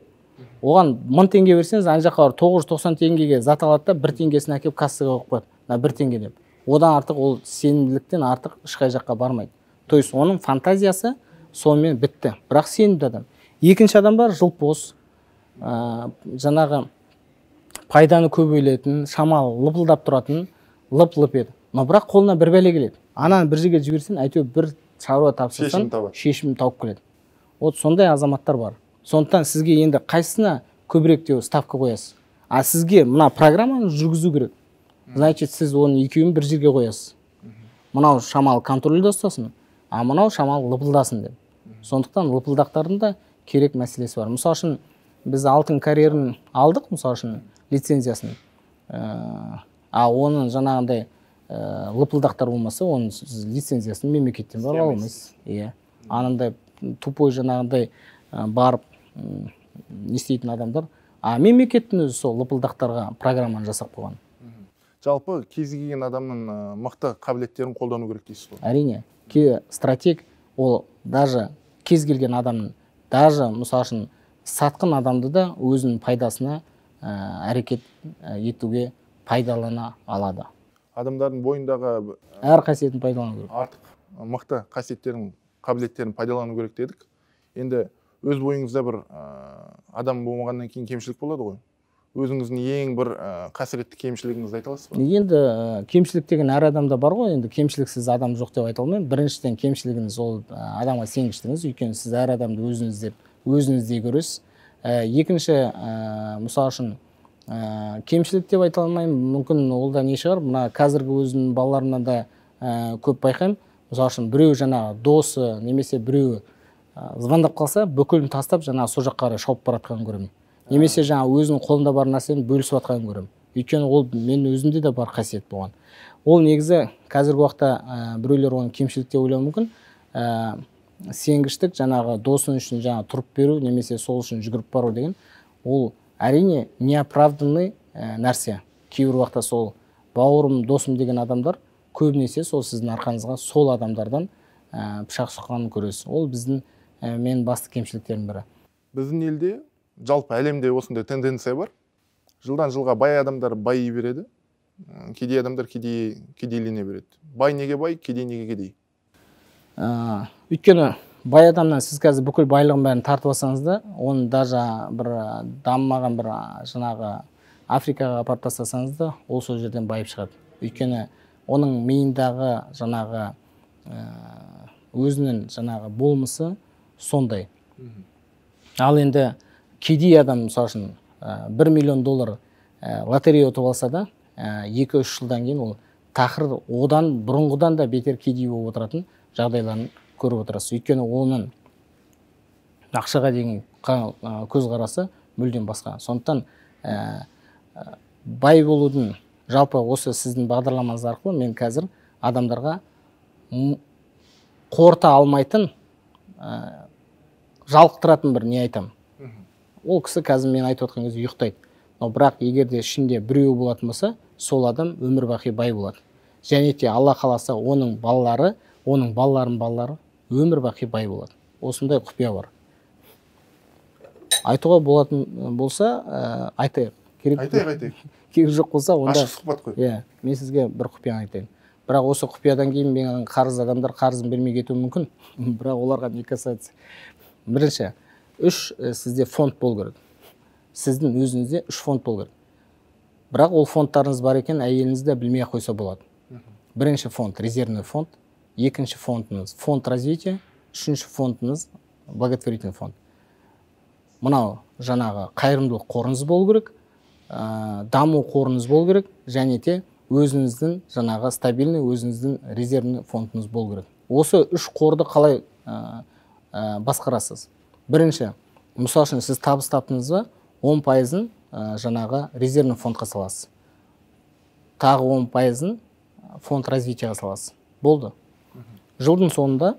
Оған 1000 теңге берсеңіз, ана жаққа барып 990 теңгеге зат алады да, 1 теңгесін әкеліп кассаға қойып қояды. Мына 1 теңге деп. Одан артық ол сенімділіктен артық ешқай жаққа бармайды. То есть оның фантазиясы сонымен бітті. Бірақ сенімді адам. Екінші адам бар, жылпос, жаңағы пайданы көп ойлайтын, шамалы лыпылдап тұратын, лып-лып еді. Но бірақ қолына бір бәле келеді. Ананы бір жерге жіберсең, әйтеуір бір шаруа тапсырсаң, шешім тауып келеді. Вот сондай азаматтар бар. Сондықтан сізге енді қайсысына көбірек деу ставка қоясыз? А сізге мына программаны жүргізу керек. Значит, сіз оның екеуін бір жерге қоясыз. Мынау шамалы контрольде ұстасын, а мынау шамалы лыпылдасын деп. Сондықтан лыпылдақтардың да керек мәселесі бар. Мысал үшін, біз алтын карьерін алдық, мысал үшін, лицензиясын. А оның жаңағындай лыпылдақтар болмаса, оның сіз лицензиясын мемлекеттен барып ала алмайсыз. Иә. Анандай тупой жаңағындай барып не істейтін адамдар, а мемлекеттің өзі сол лыпылдақтарға программаны жасап қойған.
Жалпы кез келген адамның мықты қабілеттерін қолдану керек дейсіз ғой?
Әрине, стратег ол даже кез келген адамның, даже мысал үшін сатқын адамды да өзінің пайдасына әрекет етуге пайдалана алады.
Адамдардың бойындағы
әр қасиетін пайдалану керек.
Артық мықты қасиеттерін, қабілеттерін пайдалану керек дедік. Енді өз бойыңызда бір адам болмағаннан кейін кемшілік болады ғой. Өзіңіздің ең бір қасіретті кемшілігіңізді айта аласыз ба?
Енді кемшілік деген әр адамда бар ғой. Енді кемшіліксіз адам жоқ деп айта алмаймын. Біріншіден кемшілігіңіз ол адамға сенгіштігіңіз. Өйткені сіз әр адамды өзіңіздей көресіз. Екінші, мысал үшін, кемшілік деп айта алмаймын. Мүмкін ол да не шығар. Мына қазіргі өзімнің балаларымнан да көп байқаймын. Мысал үшін, біреу жаңағы досы немесе біреуі звондап қалса, бүкілін тастап жаңағы сол жаққа қарай шауып бара жатқанын көремін. Немесе жаңа өзінің қолында бар нәрсені бөлісіп жатқанын көремін. Өйткені ол мен өзімде де бар қасиет болған. Ол негізі қазіргі уақытта біреулер оны кемшілік деп ойлауы мүмкін. Сенгіштік, жаңағы досың үшін жаңа тұрып беру немесе сол үшін жүгіріп бару деген, ол әрине неоправданный нәрсе. Кейбір уақытта сол бауырым, досым деген адамдар көбінесе сол сіздің арқаңызға сол адамдардан пышақ сұққанын көресіз. Ол біздің менің басты кемшіліктерім бірі.
Біздің елде, жалпы әлемде осындай тенденция бар. Жылдан жылға бай адамдар байи береді, кедей адамдар кедейлене береді. Бай неге бай, кедей неге кедей?
Өйткені бай адамнан сіз қазір бүкіл байлығын бәрін тартып алсаңыз да, оны даже бір дамымаған бір жаңағы Африкаға апарып тастасаңыз да, ол сол жерден байып шығады. Өйткені оның миындағы жаңағы өзінің жаңағы болмысы сондай. Ал енді кедей адам, мысал үшін, 1 миллион доллар лотерея ұтып алса да, 2-3 жылдан кейін ол тақыр одан бұрынғыдан да бетер кедей болып отыратын жағдайларын көріп отырасыз. Өйткені оның ақшаға деген көзқарасы мүлдем басқа. Сондықтан бай болудың жалпы осы сіздің бағдарламаңыз арқылы мен қазір адамдарға қорыта алмайтын, жалықтыратын бір не айтамын. Ол кісі қазір мен айтып отқан кезде ұйықтайды. Но бірақ егер де ішінде біреуі болатын болса, сол адам өмір бақи бай болады. Және де Алла қаласа, оның балалары, оның балаларының балалары өмір бақи бай болады. Осындай құпия бар. Айтуға болатын болса, айтайық. Керек,
айтайық.
Керек жоқ болса, онда
ашық сұхбат қой.
Иә, мен сізге бір құпияны айтайын. Бірақ осы құпиядан кейін менің қарыз адамдар қарызын бермей кетуі мүмкін. Бірақ оларға не касается. Бірінші, 3 сізде фонд болу керек. Сіздің өзіңізде 3 фонд болу керек. Бірақ ол фондтарыңыз бар екен, әйеліңіз де білмей қойса болады. Бірінші фонд резервный фонд, екінші фондыңыз фонд развития, үшінші фондыңыз благотворительный фонд. Мынау жаңағы қайырымдылық қорыңыз болу керек, даму қорыңыз болу керек, және де өзіңіздің жаңағы стабильный өзіңіздің резервный фондыңыз болу керек. Осы 3 қорды қалай басқарасыз? Бірінші, мысал үшін сіз табыс таптыңыз ба, 10%-ын жаңағы резервный фондқа саласыз. Тағы 10%-ын фонд развитияға саласыз. Болды. Жылдың соңында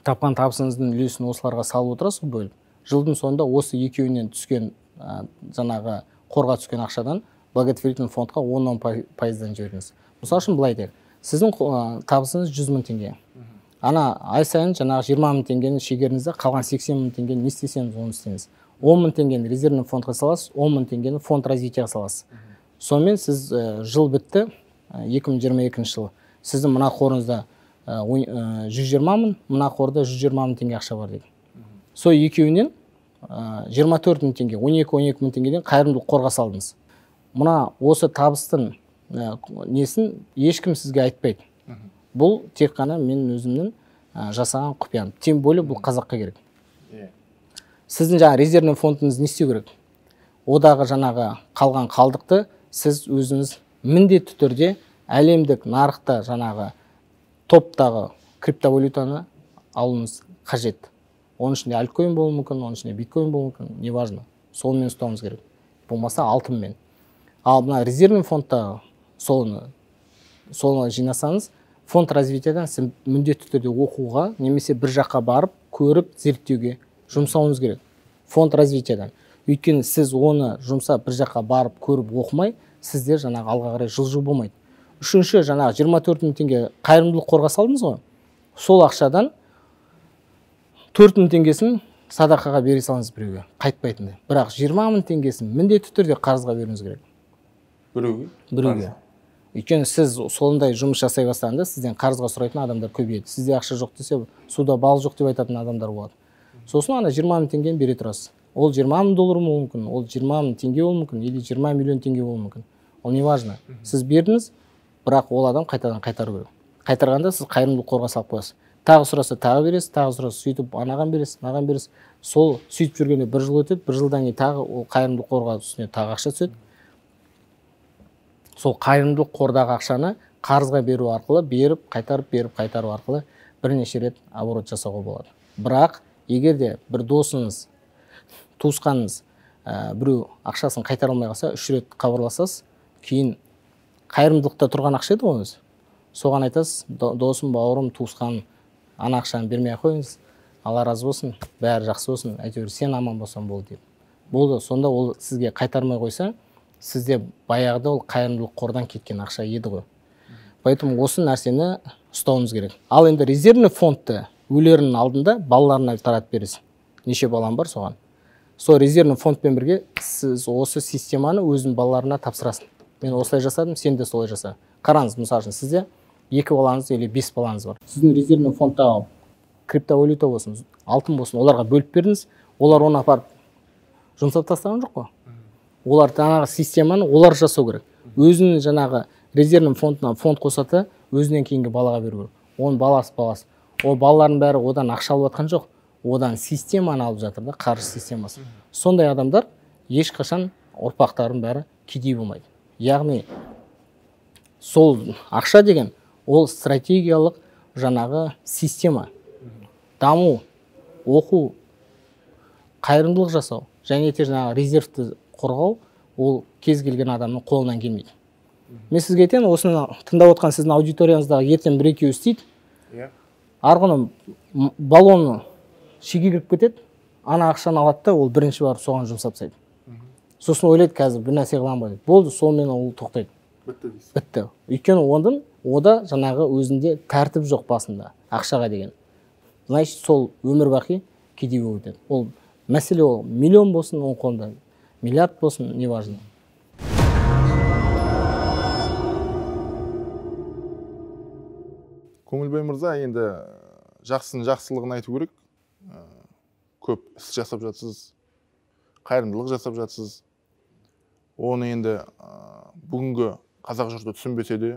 тапқан табысыңыздың үлесін осыларға салып отырасыз бөліп. Жылдың соңында осы екеуінен түскен жаңағы қорға түскен ақшадан благотворительный фондқа 10% пайыздан жібердіңіз. Мысал үшін былай дейік. Сіздің табысыңыз 100 000 теңге. Ана ай сайын жаңағы 20 мың теңгені шегеріңіз де, қалған 80 мың теңгені не істесеңіз оны істеңіз. 10 мың теңгені резервный фондқа саласыз, 10 мың теңгені фонд развитияға саласыз. Сонымен сіз жыл бітті, 2022 жылы. Сіздің мына қорыңызда 120 мың, мына қорда 120 мың теңге ақша бар дейді. Сол екеуінен 24 мың теңге, 12-12 мың теңгеден қайырымдылық қорға салдыңыз. Мына осы табыстың несін ешкім сізге айтпайды. Бұл тек қана мен өзімнің жасаған құпиям. Тем более бұл қазаққа керек. Сіздің жаңа резервный фондыңыз не істеу керек? Одағы жаңағы қалған қалдықты сіз өзіңіз міндетті түрде әлемдік нарықта жаңағы топтағы криптовалютаны алуыңыз қажет. Оның ішінде альткоин болуы мүмкін, оның ішінде биткоин болуы мүмкін, неважно. Сонымен ұстауыңыз керек. Болмаса алтынмен. Ал мына резервный фондтағы соны жинасаңыз, фонд развитиядан сіз міндетті түрде оқуға немесе бір жаққа барып, көріп, зерттеуге жұмсауыңыз керек. Фонд развитиядан. Өйткені сіз оны жұмсап, бір жаққа барып, көріп, оқымай, сіздер жаңағы алға қарай жылжу болмайды. Үшінші, жаңағы 24 мың теңге қайырымдылық қорға салдыңыз ғой. Сол ақшадан 4 мың теңгесін садақаға бере салыңыз біреуге, қайтпайтындай. Бірақ 20 мың теңгесін міндетті түрде қарызға беруіңіз керек.
Біреуге?
Біреуге. Өйткені сіз сондай жұмыс жасай бастағанда сізден қарызға сұрайтын адамдар көбейеді. Сізде ақша жоқ десе, суда бал жоқ деп айтатын адамдар болады. Сосын ана 20 мың теңгені бере тұрасыз. Ол 20 мың доллар болуы мүмкін, ол 20 мың теңге болуы мүмкін, или 20 миллион теңге болуы мүмкін. Ол не важно. Сіз бердіңіз, бірақ ол адам қайтадан қайтару керек. Қайтарғанда сіз қайырымдылық қорға салып қоясыз. Тағы сұраса тағы бересіз, тағы сұраса сөйтіп анаған бересіз, мынаған бересіз. Сол сөйтіп жүргенде бір жыл өтеді, бір жылдан кейін тағы ол қайырымдылық қорға үстіне тағы ақша түседі. Сол қайырымдылық қордағы ақшаны қарызға беру арқылы, беріп, қайтарып, беріп, қайтару арқылы бірнеше рет оборот жасауға болады. Бірақ егер де бір досыңыз, туысқаныңыз біреу ақшасын қайтара алмай қалса, 3 рет хабарласасыз, кейін қайырымдылықта тұрған ақша еді ғой өзі. Соған айтасыз, досым, бауырым, туысқаным, ана ақшаны бермей қойыңыз, Алла разы болсын, бәрі жақсы болсын, әйтеуір сен аман болсаң болды деп. Болды, сонда ол сізге қайтармай қойса, сізде баяғыда ол қайырымдылық қордан кеткен ақша еді ғой. Поэтому осы нәрсені ұстауымыз керек. Ал енді резервный фондты өлерінің алдында балаларына таратып бересіз. Неше балам бар соған. Сол резервный фондпен бірге сіз осы системаны өзінің балаларына тапсырасың. Мен осылай жасадым, сен де солай жаса. Қараңыз, мысалы үшін сізде 2 балаңыз или 5 балаңыз бар. Сіздің резервный фондтағы криптовалюта болсын, алтын болсын, оларға бөліп бердіңіз, олар оны апарып жұмсап тастаған жоқ қой. Олар жаңағы системаны олар жасау керек. Өзінің жаңағы резервный фондына фонд қосады, өзінен кейінгі балаға беру керек. Оның баласы баласы. Ол балалардың бәрі одан ақша алып жатқан жоқ, одан системаны алып жатыр да, қаржы системасы. Сондай адамдар ешқашан ұрпақтардың бәрі кедей болмайды. Яғни сол ақша деген ол стратегиялық жаңағы система. Даму, оқу, қайырымдылық жасау және де жаңағы резервті қорғау ол кез келген адамның қолынан келмейді. Мен сізге айтайын, осыны тыңдап отқан сіздің аудиторияңыздағы ертең бір-екеуі істейді. Арғыны баллоны шеге кіріп кетеді, ана ақшаны алады да, ол бірінші барып соған жұмсап тастайды. Сосын ойлайды, қазір бір нәрсе қыламын ба деп. Болды, сонымен ол тоқтайды.
Бітті дейсіз.
Бітті. Өйткені оның ода жаңағы өзінде тәртіп жоқ басында ақшаға деген. Значит, сол өмір бақи кедей болып өтеді. Ол мәселе ол миллион болсын, оның қолында миллиард болсын, неважно.
Көңілбай мырза, енді жақсының жақсылығын айту керек. Көп іс жасап жатсыз, қайырымдылық жасап жатсыз. Оны енді бүгінгі қазақ жұрты түсінбесе де,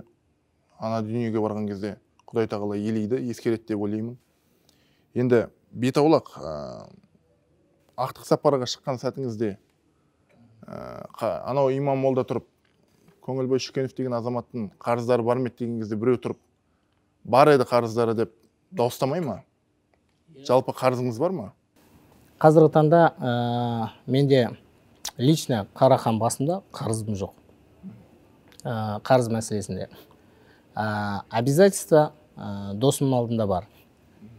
ана дүниеге барған кезде Құдай тағала елейді, ескереді деп ойлаймын. Енді бет аулақ, ақтық сапарға шыққан сәтіңізде анау имам молда тұрып, Көңілбай Шүкенов деген азаматтың қарыздары бар ма еді деген кезде біреу тұрып, бар еді қарыздары деп дауыстамай ма? Жалпы қарызыңыз бар ма?
Қазіргі таңда менде лично қарақан басымда қарызым жоқ. Қарыз мәселесінде. Обязательство досымның алдында бар.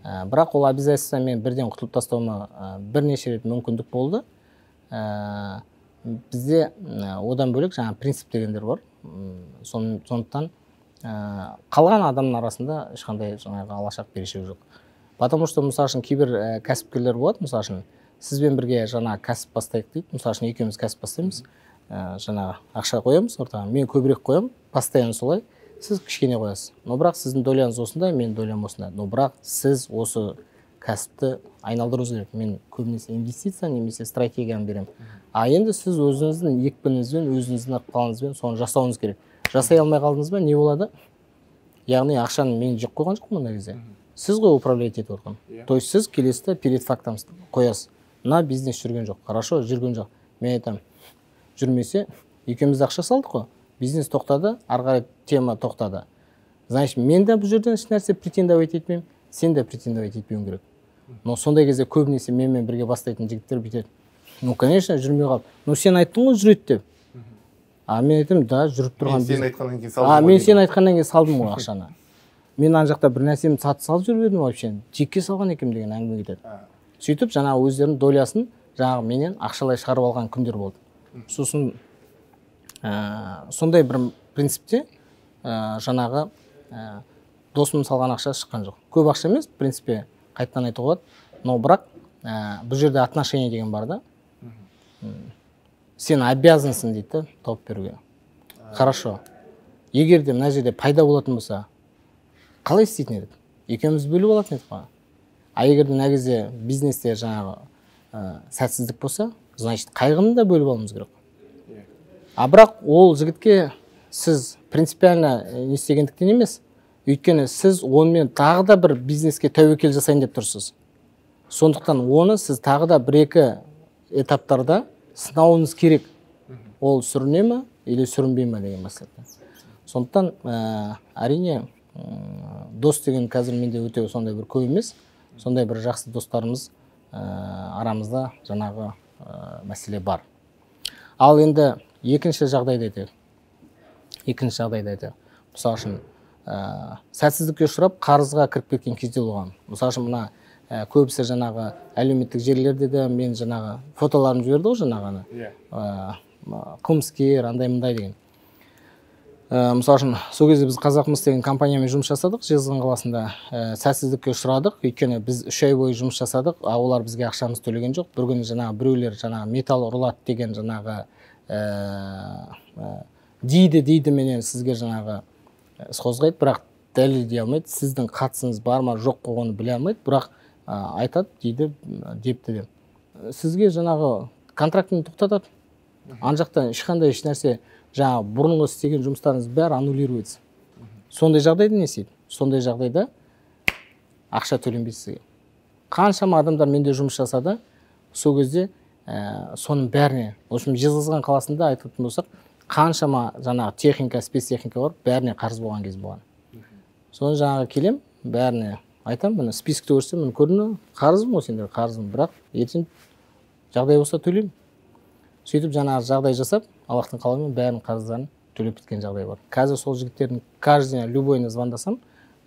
Бірақ ол обязательство мен бірден құтылып тастауыма бірнеше рет мүмкіндік болды. Бізде одан бөлек жаңа принцип дегендер бар. Сондықтан Қалған адамның арасында ешқандай жаңағы алашақ берешек жоқ. Потому что, мысалы үшін, кейбір кәсіпкерлер болады, мысалы үшін, сізбен бірге жаңа кәсіп бастайық дейді. Мысалы үшін, екеуміз кәсіп бастаймыз, жаңағы ақша қоямыз ортаға, мен көбірек қоямын, постоянно солай, сіз кішкене қоясыз. Но бірақ сіздің доляңыз осындай, менің долям осындай. Но бірақ сіз осы кәсіпті айналдыруыңыз керек. Мен көбінесе инвестиция немесе стратегияны беремін. А енді сіз өзіңіздің екпініңізбен, өзіңіздің ықпалыңызбен соны жасауыңыз керек. Жасай алмай қалдыңыз ба, не болады? Яғни ақшаны мен жеп қойған жоқпын мына кезде. Сіз ғой управлять етіп отырған. То есть сіз келесіз, перед фактом қоясыз. Мына бизнес жүрген жоқ. Хорошо, жүрген жоқ. Мен айтамын, жүрмесе, екеуміз ақша салдық қой. Бизнес тоқтады, ары қарай тема тоқтады. Значит, мен де бұл жерден ешнәрсе претендовать етпеймін, сен де претендовать етпеуің керек. Но сондай кезде көбінесе менімен бірге бастайтын жігіттер бүйтеді: «Ну, конечно, жүрмей қалды. Ну, сен айттың ғой жүреді деп». А мен айтамын: «Да, жүріп тұрған».
Мен сен айтқаннан кейін салдым.
А мен сен айтқаннан кейін салдым ғой ақшаны. Мен ана жақта бір нәрсемді сатып салып жүріп едім, вообще текке салған екенмін деген әңгіме кетеді. Сөйтіп жаңағы өздерінің долясын жаңағы менен ақшалай шығарып алған күндер болды. Сосын сондай бір принципте жаңағы досым салған ақша шыққан жоқ. Көп ақша емес, в принципе, қайтадан айтуға болады. Но бірақ бұл жерде отношение деген бар да. Сен обязансың дейді да тауып беруге. Хорошо, егер де мына жерде пайда болатын болса, қалай істейтін едік? Екеуміз бөліп алатын едік қой. А егер де мына кезде бизнесте жаңағы сәтсіздік болса, значит, қайғыны да бөліп алуымыз керек. А бірақ ол жігітке сіз принципиально не істегендіктен емес, өйткені сіз онымен тағы да бір бизнеске тәуекел жасайын деп тұрсыз. Сондықтан оны сіз тағы да бір екі этаптарда сынауыңыз керек, ол сүріне ма или сүрінбей ма деген мәселе. Сондықтан әрине, дос деген қазір менде өте сондай бір көп емес. Сондай бір жақсы достарымыз арамызда жаңағы мәселе бар. Ал енді екінші жағдайды айтайық. Екінші жағдайды айтайық. Мысалы үшін, сәтсіздікке ұшырап, қарызға кіріп кеткен кезде болған. Мысалы үшін, мына көбісі жаңағы әлеуметтік желілерде де мен жаңағы фотоларымды жіберді ғой, жаңағы ана қылмыскер, андай мындай деген. Мысалы үшін, сол кезде біз «Қазақмыс» деген компаниямен жұмыс жасадық Жезқазған қаласында. Сәтсіздікке ұшырадық, өйткені біз 3 ай бойы жұмыс жасадық, а олар бізге ақшамызды төлеген жоқ. Бір күні жаңағы біреулер жаңағы металл ұрлады деген жаңағы дейді дейді менен сізге жаңағы іс қозғайды, бірақ дәлелдей алмайды. Сіздің қатысыңыз бар ма, жоқ па, оны біле алмайды, бірақ айтады дейді, депті деп. Сізге жаңағы контрактіні тоқтатады. Ана жақта ешқандай ешнәрсе, жаңағы бұрынғы істеген жұмыстарыңыз бәрі аннулируется. Сондай жағдайда не істейді? Сондай жағдайда ақша төленбейді сізге. Қаншама адамдар менде жұмыс жасады сол кезде, соның бәріне, в общем, Жезқазған қаласында айтатын болсақ, қаншама жаңағы техника, спецтехника бар, бәріне қарыз болған кез болған. Соны жаңағы келем, бәріне айтамын: «Міне, спискті көрсетемін, міне, көрдің бе, қарызбын ғой сендер, қарызбын, бірақ ертең жағдай болса, төлеймін». Сөйтіп жаңағы жағдай жасап, Аллахтың қалауымен бәрінің қарыздарын төлеп біткен жағдай бар. Қазір сол жігіттердің каждый, любойына звондасам,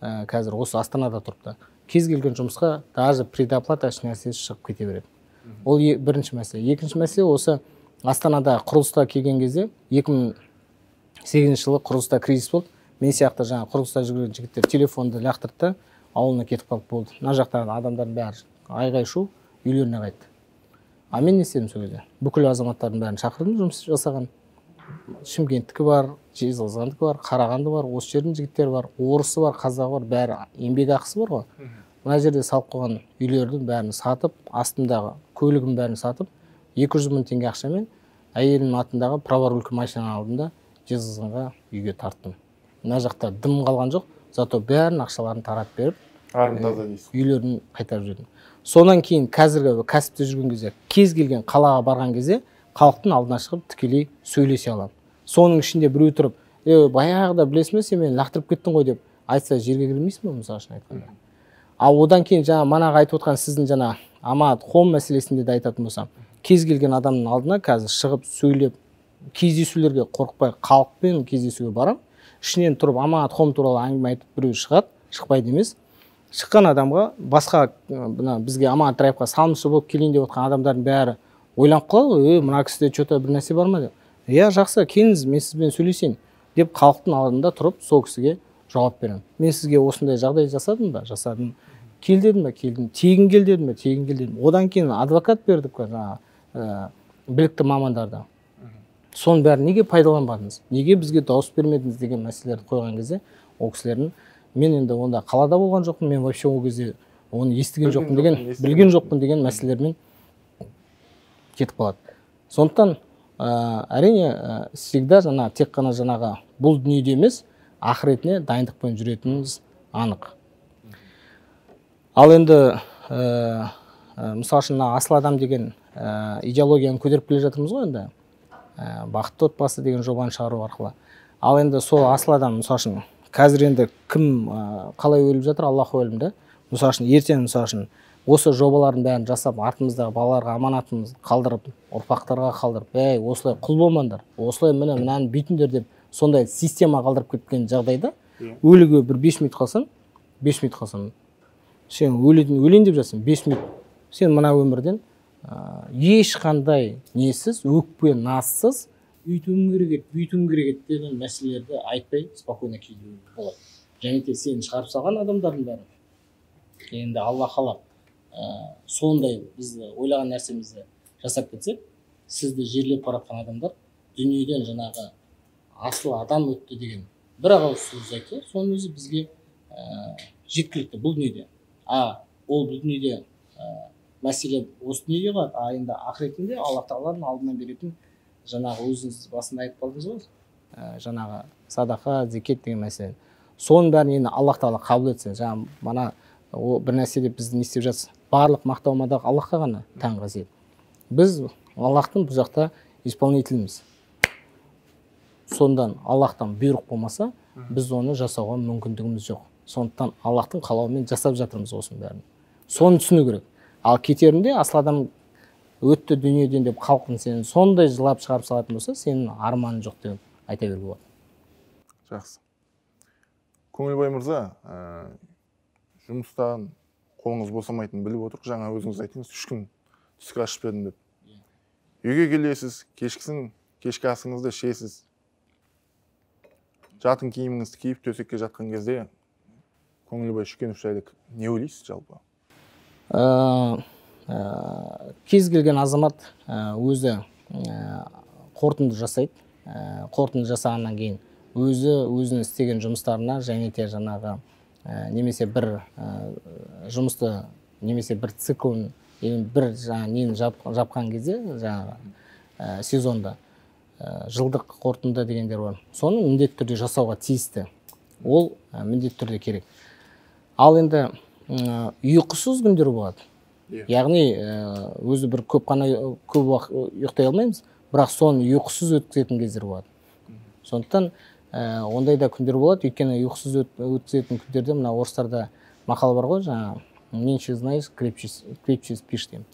қазір осы Астанада тұрыпты, кез келген жұмысқа даже предоплата, еш нәрсесі шығып кете береді. Ол бірінші мәселе. Екінші мәселе, осы Астанада құрылыста келген кезде, 2008 жылы құрылыста кризис болды. Мен сияқты жаңағы құрылыста жүрген жігіттер телефонды лақтырды да, ауылына кетіп қалып болды. Мына жақтағы адамдардың бәрі айғай шу үйлеріне қайтты. А мен не істедім сол кезде? Бүкіл азаматтардың бәрін шақырдым жұмыс жасаған. Шымкенттікі бар, Жезқазғандікі бар, Қарағанды бар, осы жердің жігіттері бар, орысы бар, қазағы бар, бәрі еңбек ақысы бар ғой. Мына жерде салып қойған үйлердің бәрін сатып, астымдағы көлігімнің бәрін сатып, 200 000 теңге ақшамен әйелімнің атындағы праворулька машинаны алдым да, Жезқазғанға үйге тарттым. Мына жақта дым қалған жоқ, зато бәрін ақшаларын таратып беріп,
Арым таза дейсіз.
үйлерін қайтарып жібердім. Содан кейін қазіргі кәсіпте жүрген кезде, кез келген қалаға барған кезде халықтың алдына шығып, тікелей сөйлесе аламын. Соның ішінде біреу тұрып: «Е, баяғыда білесің бе, сен мені лақтырып кеттің ғой», – деп айтса, жерге кірмейсің ба, мысалы үшін айтқанда? Ал одан кейін жаңа манағы айтып отқан сіздің жаңа «Аманат Хом» мәселесінде де айтатын болсам, кез келген адамның алдына қазір шығып сөйлеп, кездесулерге қорықпай, халықпен кездесуге барамын. Ішінен тұрып «Аманат Хом» туралы әңгіме айтып біреу шығады, шықпайды емес. Шыққан адамға басқа мына бізге «Аманат Драйвқа» салымшы болып келейін деп отқан адамдардың бәрі ойланып қалады ғой: «Е, мына кісіде че то бір нәрсе бар ма?» – деп. «Иә, жақсы, келіңіз, мен сізбен сөйлесейін». Деп халықтың алдында тұрып сол кісіге жауап беремін. Мен сізге осындай жағдай жасадым ба? Жасадым. Кел дедім ба? Келдім. Тегін кел дедім ба? Тегін кел дедім. Одан кейін адвокат бердік жаңағы білікті мамандарды. Соның бәрін неге пайдаланбадыңыз? Неге бізге дауыс бермедіңіз деген мәселелерді қойған кезде ол кісілердің мен енді онда қалада болған жоқпын, мен вообще ол кезде оны естіген жоқпын деген, білген жоқпын деген мәселелермен кетіп қалады. Сондықтан әрине всегда жаңа тек қана жаңағы бұл дүниеде емес, ақыретіне дайындықпен жүретініміз анық. Ал енді мысал үшін асыл адам деген идеологияны көтеріп келе жатырмыз ғой енді. Бақытты отбасы деген жобаны шығару арқылы. Ал енді сол асыл адам, мысал үшін, қазір енді кім қалай өліп жатыр, Аллаху әлем да. Мысал үшін, ертең мысал үшін осы жобалардың бәрін жасап, артымыздағы балаларға аманатымызды қалдырып, ұрпақтарға қалдырып, әй, осылай құл болмаңдар, осылай міне мынаны бүйтіңдер деп сондай система қалдырып кеткен жағдайда өліге бір 5 минут қалсаң, 5 минут қалсаң, сен өлейін деп жатсаң, 5 минут сен мына өмірден ешқандай несіз, өкпе назсыз үйтуім керек еді, бүйтуім керек еді деген мәселелерді айтпай спокойно кетуге болады. Және де сені шығарып салған адамдардың бәрі енді Алла қалап сондай біз ойлаған нәрсемізді жасап кетсек, сізді жерлеп бара жатқан адамдар дүниеден жаңағы асыл адам өтті деген бір ауыз сөз айтса, соның өзі бізге жеткілікті бұл дүниеде. А ол бұл дүниеде мәселе осы дүниеде қалады, а енді ақыретінде Алла тағаланың алдынан беретін жаңағы өзіңіз басында айтып қалдыңыз ғой, жаңағы садақа, зекет деген мәселе. Соның бәрін енді Аллах тағала қабыл етсе, жаңа мана о бір нәрсе деп біз не істеп жатсыз, барлық мақтау мадақ Аллахқа ғана тән қасиет. Біз Аллахтың бұл жақта исполнителіміз. Сондан Аллахтан бұйрық болмаса, біз оны жасауға мүмкіндігіміз жоқ. Сондықтан Аллахтың қалауымен жасап жатырмыз осының бәрін. Соны түсіну керек. Ал кетерінде асыл адам өтті дүниеден деп халқың сені сондай жылап шығарып салатын болса, сенің арманың жоқ деп айта беруге болады.
Жақсы. Көңілбай мырза, жұмыстан қолыңыз босамайтынын біліп отырық. Жаңа өзіңіз айттыңыз, 3 күн түскі ас ішпедім деп. Үйге келесіз, кешкісін, кешкі асыңызды ішесіз. Жатын киіміңізді киіп төсекке жатқан кезде Көңілбай Шүкенов жайлы не ойлайсыз жалпы?
Кез келген азамат өзі қорытынды жасайды. Қорытынды жасағаннан кейін өзі өзінің істеген жұмыстарына және де жаңағы немесе бір жұмысты немесе бір циклын, бір жаңа нені жапқан кезде жаңағы сезонда жылдық қорытынды дегендер бар. Соны міндетті түрде жасауға тиісті. Ол міндетті түрде керек. Ал енді ұйқысыз күндер болады. Яғни өзі бір көп қана көп уақыт ұйықтай алмаймыз, бірақ соны ұйқысыз өткізетін кездер болады. Сондықтан ондай да күндер болады. Өйткені ұйқысыз өткізетін күндерде мына орыстарда мақал бар ғой, жаңа меньше знаешь, крепче спишь деп.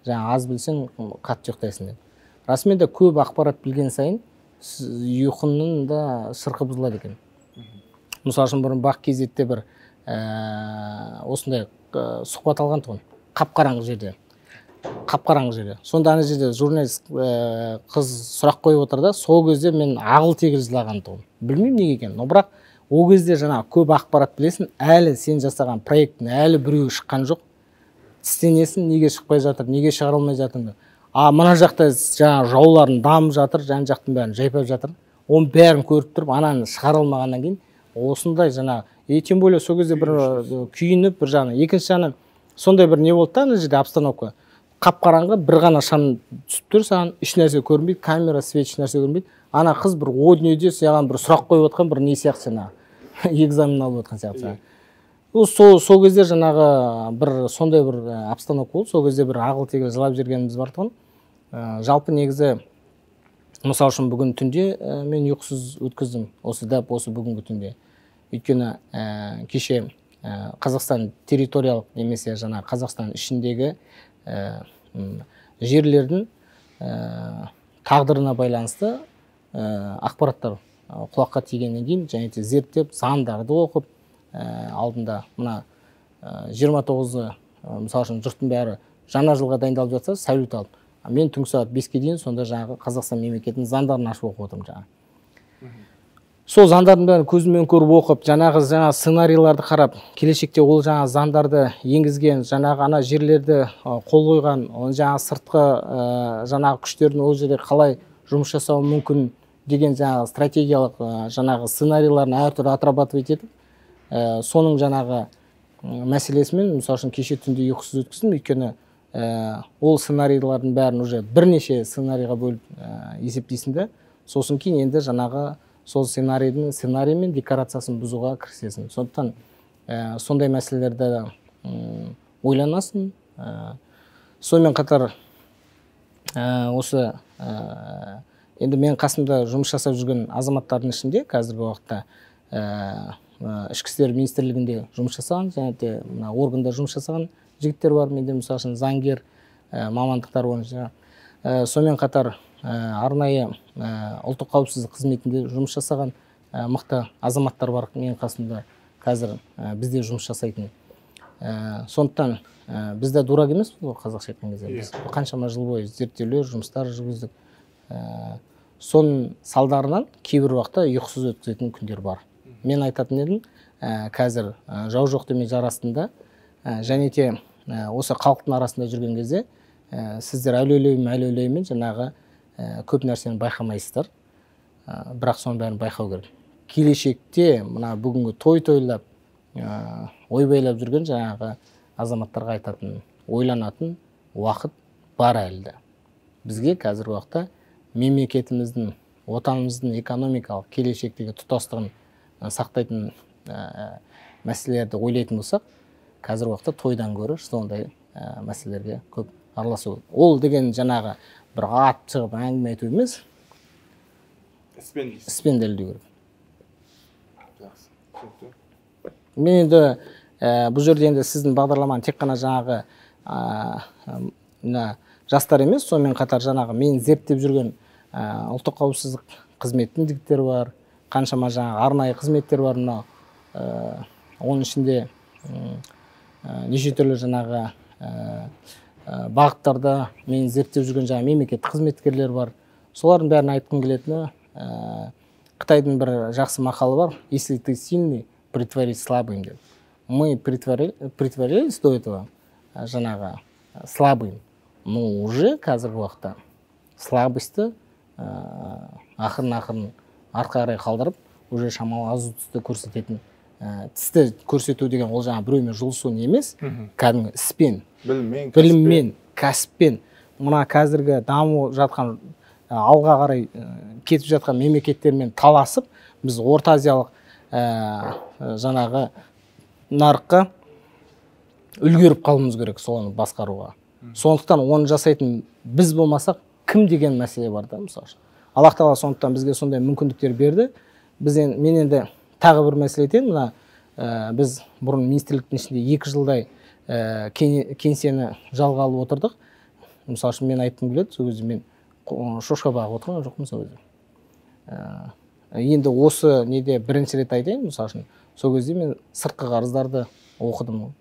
Жаңа аз білсең қатты ұйықтайсың деп. Расымен де көп ақпарат білген сайын ұйқының да шырқы бұзылады екен. Мысал үшін бұрын Бақ кезетте бір осындай сұхбат алған тұғын. Қап-қараңғы жерде. Қап-қараңғы жерде. Сонда ана жерде журналист қыз сұрақ қойып отыр да, сол кезде мен ағыл-тегіл жылаған тұғын. Білмеймін неге екенін, но бірақ ол кезде жаңа көп ақпарат білесің, әлі сен жасаған проекттің әлі біреуі шыққан жоқ. Тістенесің, неге шықпай жатыр, неге шығара алмай жатыр деп. А мына жақта жаңа жауларын дамып жатыр, жан жақтың бәрін жайпап жатыр. Оның бәрін көріп тұрып, ананы шығара алмағаннан кейін осындай жаңа, и тем более сол кезде бір күйініп, бір жағынан, екінші жағынан сондай бір не болды да, ана жерде обстановка. Қап-қараңғы, бір ғана шам түсіп тұр саған, еш нәрсе көрінбейді, камера, свет, еш нәрсе көрінбейді. Ана қыз бір о дүниеде саған бір сұрақ қойып отқан бір не сияқты жаңағы, экзамен алып отқан сияқты. Сол кезде жаңағы бір сондай бір обстановка болды, сол кезде бір ағыл-тегіл жылап жібергеніміз бар тұғын. Жалпы негізі, мысал үшін бүгін түнде мен ұйқысыз өткіздім, осы дәп осы бүгінгі түнде. Өйткені кеше Қазақстан территориялық немесе жаңа Қазақстан ішіндегі жерлердің тағдырына байланысты ақпараттар құлаққа тигеннен кейін және де зерттеп, заңдарды оқып, алдында мына 29-ы, мысал үшін жұрттың бәрі жаңа жылға дайындалып жатса, салют алып. Мен түнгі сағат 5-ке дейін сонда жаңағы Қазақстан мемлекетінің заңдарын ашып оқып отырмын жаңа. Сол заңдардың бәрін көзіммен көріп оқып, жаңағы жаңа сценарийларды қарап, келешекте ол жаңа заңдарды енгізген, жаңағы ана жерлерді қол қойған, оның жаңа сыртқы жаңағы күштердің ол жерде қалай жұмыс жасауы мүмкін деген жаңағы стратегиялық жаңағы сценарийларын әртүрлі отрабатывать етіп, соның жаңағы мәселесімен, мысалы үшін, кеше түнде ұйқысыз өткіздім, өйткені ол сценарийлардың бәрін уже бірнеше сценарийға бөліп есептейсің де, сосын кейін енді жаңағы сол сценарийдің сценарий мен декорациясын бұзуға кірісесің. Сондықтан сондай мәселелерді ойланасың. Сонымен қатар осы енді мен қасымда жұмыс жасап жүрген азаматтардың ішінде қазіргі уақытта Ішкі істер министрлігінде жұмыс жасаған және де мына органда жұмыс жасаған жігіттер бар менде, мысалы үшін, заңгер мамандықтар бойынша. Сонымен қатар арнайы ұлттық қауіпсіздік қызметінде жұмыс жасаған мықты азаматтар бар менің қасымда қазір бізде жұмыс жасайтын. Сондықтан біз де дурак емеспіз ғой, қазақша айтқан кезде. Біз қаншама жыл бойы зерттеулер, жұмыстар жүргіздік. Соның салдарынан кейбір уақытта ұйқысыз өткізетін күндер бар. Мен айтатын едім, қазір жау жоқ демей жар астында, және де осы халықтың арасында жүрген кезде сіздер әлеулеймін, әлеулеймін жаңағы көп нәрсені байқамайсыздар. Бірақ соның бәрін байқау керек. Келешекте мына бүгінгі той тойлап, ойбайлап жүрген жаңағы азаматтарға айтатын, ойланатын уақыт бар әлі де. Бізге қазіргі уақытта мемлекетіміздің, отанымыздың экономикалық келешектегі тұтастығын сақтайтын мәселелерді ойлайтын болсақ, қазіргі уақытта тойдан гөрі сондай мәселелерге көп араласу. Ол деген жаңағы бір ат шығып әңгіме айту емес, іспен дәлелдеу керек.
Жақсы, түсінікті.
Мен енді бұл жерде енді сіздің бағдарламаны тек қана жаңағы мына жастар емес, сонымен қатар жаңағы мен зерттеп жүрген ұлттық қауіпсіздік қызметінің жігіттері бар, қаншама жаңағы арнайы қызметтер бар, мынау оның ішінде неше түрлі жаңағы бағыттарда мен зерттеп жүрген жаңағы мемлекеттік қызметкерлер бар. Солардың бәрін айтқым келетіні, Қытайдың бір жақсы мақалы бар: если ты сильный, притворись слабым деп. Мы притворились до этого жаңағы слабым, но уже қазіргі уақытта слабостьті ақырын-ақырын артқа қарай қалдырып, уже шамалы азу тісті көрсететін, тісті көрсету деген ол жаңа біреумен жұлысу не емес, кәдімгі іспен,
біліммен,
біліммен, кәсіппен. Мына қазіргі дамып жатқан, алға қарай кетіп жатқан мемлекеттермен таласып, біз Орта Азиялық жаңағы нарыққа үлгеріп қалуымыз керек соны басқаруға. Сондықтан оны жасайтын біз болмасақ, кім деген мәселе бар да, мысалы үшін. Аллах тағала сондықтан бізге сондай мүмкіндіктер берді. Мен енді тағы бір мәселе айтайын. Мына біз бұрын министрліктің ішінде 2 жылдай кеңсені жалға алып отырдық. Мысалы үшін, мен айтқым келеді, сол кезде мен шошқа бағып отырған жоқпын сол кезде. Енді осы неде бірінші рет айтайын, мысалы үшін, сол кезде мен сыртқы қарыздарды оқыдым.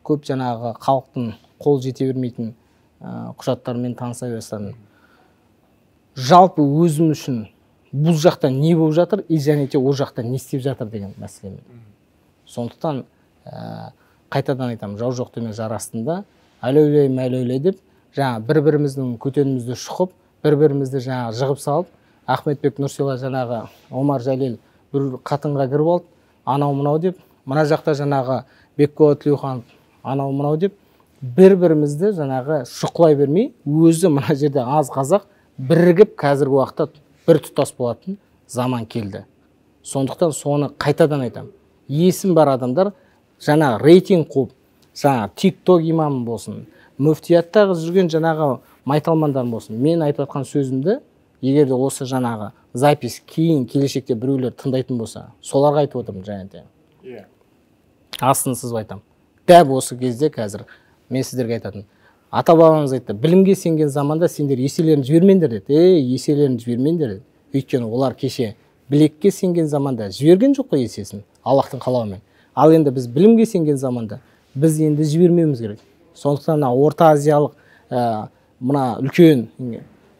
Көп жаңағы халықтың қол жете бермейтін құжаттармен таныса бастадым. Жалпы өзім үшін бұл жақта не болып жатыр и және де ол жақта не істеп жатыр деген мәселемен. Сондықтан қайтадан айтамын, жау жоқ демей жар астында, әлеулей мәлеулей деп жаңа бір-біріміздің көтенімізді шұқып, бір-бірімізді жаңа жығып салып, Ахметбек Нұрсила жаңағы Омар Жәлел бір қатынға кіріп алды, анау мынау деп, мына жақта жаңағы Бекболат Тілеуханов анау мынау деп, бір-бірімізді жаңағы шұқылай бермей, өзі мына жерде аз қазақ бірігіп қазіргі уақытта бір тұтас болатын заман келді. Сондықтан соны қайтадан айтамын. Есім бар адамдар жаңағы рейтинг қуып, жаңағы тик-ток имамы болсын, мүфтияттағы жүрген жаңағы майталмандар болсын, мен айтып жатқан сөзімді, егер де осы жаңағы запись кейін келешекте біреулер тыңдайтын болса, соларға айтып отырмын және де. Астын сызып айтамын. Дәп осы кезде қазір мен сіздерге айтатын. Ата-бабамыз айтты, білімге сенген заманда сендер еселерін жібермеңдер деді. Ей, еселерін жібермеңдер деді. Өйткені олар кеше білекке сенген заманда жіберген жоқ қой есесін, Аллахтың қалауымен. Ал енді біз білімге сенген заманда біз енді жібермеуіміз керек. Сондықтан мына Орта Азиялық, мына үлкен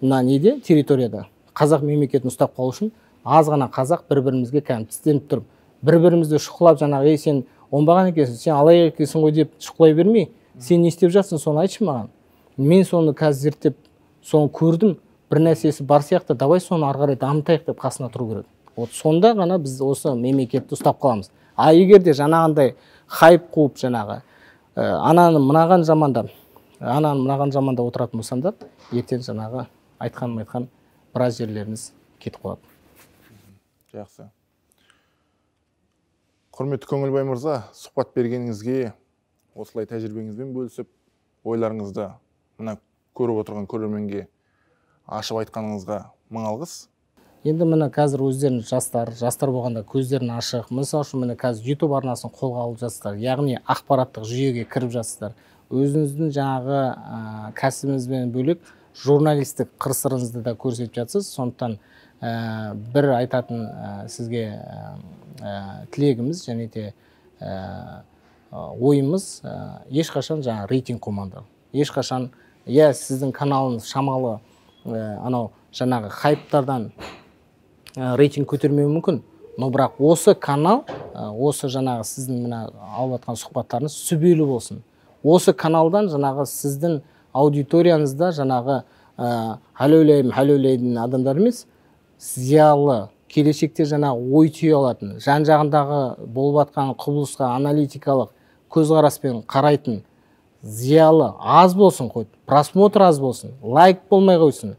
мына неде территорияда қазақ мемлекетін ұстап қалу үшін Аз ғана қазақ бір-бірімізге кәдімгі тістеніп тұрып, бір-бірімізді шұқылап, жаңағы, ей, сен оңбаған екенсің, сен алаяқ екенсің ғой деп шұқылай бермей, сен не істеп жатсың, соны айтшы маған. Мен соны қазір зерттеп, соны көрдім, бір нәрсесі бар сияқты, давай соны ары қарай дамытайық деп қасына тұру керек. Вот сонда ғана біз осы мемлекетті ұстап қаламыз. А егер де жаңағындай хайп қуып, жаңағы, ананы мынаған жамандап, ананы мынаған жамандап отыратын болсаңдар, ертең жаңағы айтқаным айтқан біраз жерлеріңіз кетіп қалады.
Жақсы. Құрметті Көңілбай мырза, сұхбат бергеніңізге, осылай тәжірибеңізбен бөлісіп, ойларыңызды мына көріп отырған көрерменге ашып айтқаныңызға мың алғыс.
Енді міне қазір өздеріңіз жастар, жастар болғанда көздерін ашық. Мысал үшін міне қазір YouTube арнасын қолға алып жатсыздар, яғни ақпараттық жүйеге кіріп жатсыздар. Өзіңіздің жаңағы кәсібіңізбен бөлек журналистік қыр-сырыңызды да көрсетіп жатсыз. Сондықтан бір айтатын сізге тілегіміз және де ойымыз, ешқашан жаңа рейтинг қумаңдар. Ешқашан, иә, сіздің каналыңыз шамалы анау жаңағы хайптардан рейтинг көтермеуі мүмкін, но бірақ осы канал, осы жаңағы сіздің мына алып жатқан сұхбаттарыңыз сүбелі болсын. Осы каналдан жаңағы сіздің аудиторияңызда жаңағы халөйлеймін, халөйлейтін адамдар емес, зиялы, келешекте жаңағы ой түйе алатын, жан жағындағы болып жатқан құбылысқа аналитикалық көзқараспен қарайтын зиялы аз болсын, қой, просмотр аз болсын, лайк болмай қойсын.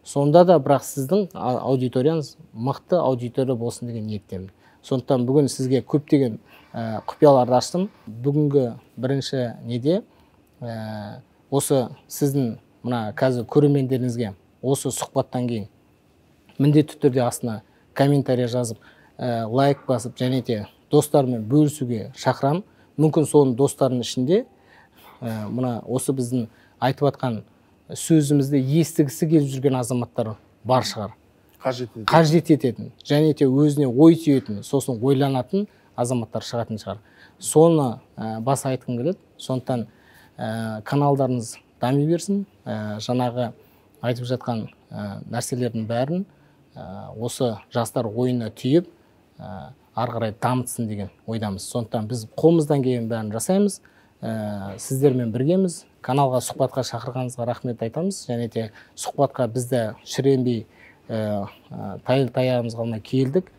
Сонда да бірақ сіздің аудиторияңыз мықты аудитория болсын деген ниеттемін. Сондықтан бүгін сізге көптеген құпияларды аштым. Бүгінгі бірінші неде осы сіздің мына қазір көрермендеріңізге осы сұхбаттан кейін міндетті түрде астына комментарий жазып, лайк басып және де достарымен бөлісуге шақырамын. Мүмкін соның достарының ішінде мына осы біздің айтып жатқан сөзімізді естігісі келіп жүрген азаматтар бар шығар. Қажет ететін және де өзіне ой түйетін, сосын ойланатын азаматтар шығатын шығар. Соны баса айтқым келеді. Сондықтан каналдарыңыз дами берсін. Жаңағы айтып жатқан нәрселердің бәрін осы жастар ойына түйіп, ары қарай дамытсын деген ойдамыз. Сондықтан біз қолымыздан келген бәрін жасаймыз. Сіздермен біргеміз. Каналға сұхбатқа шақырғаныңызға рахмет айтамыз. Және де сұхбатқа бізді шіренбей таяғымызға алмай келдік.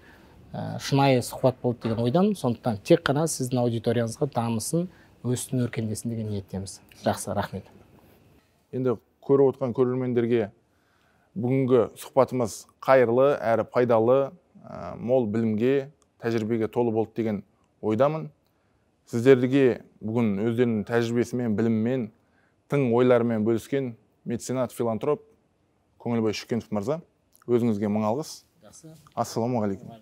Шынайы сұхбат болды деген ойдамын. Сондықтан тек қана сіздің аудиторияңызға дамысын, өссін, өркендесін деген ниеттеміз. Жақсы, рахмет.
Енді көріп отырған көрермендерге бүгінгі сұхбатымыз қайырлы әрі пайдалы, мол білімге, тәжірибеге толы болды деген ойдамын. Сіздерге бүгін өздерінің тәжірибесімен, білімімен, тың ойларымен бөліскен меценат, филантроп Көңілбай Шүкенов мырза, өзіңізге мың алғыс. Ассалаумағалейкум.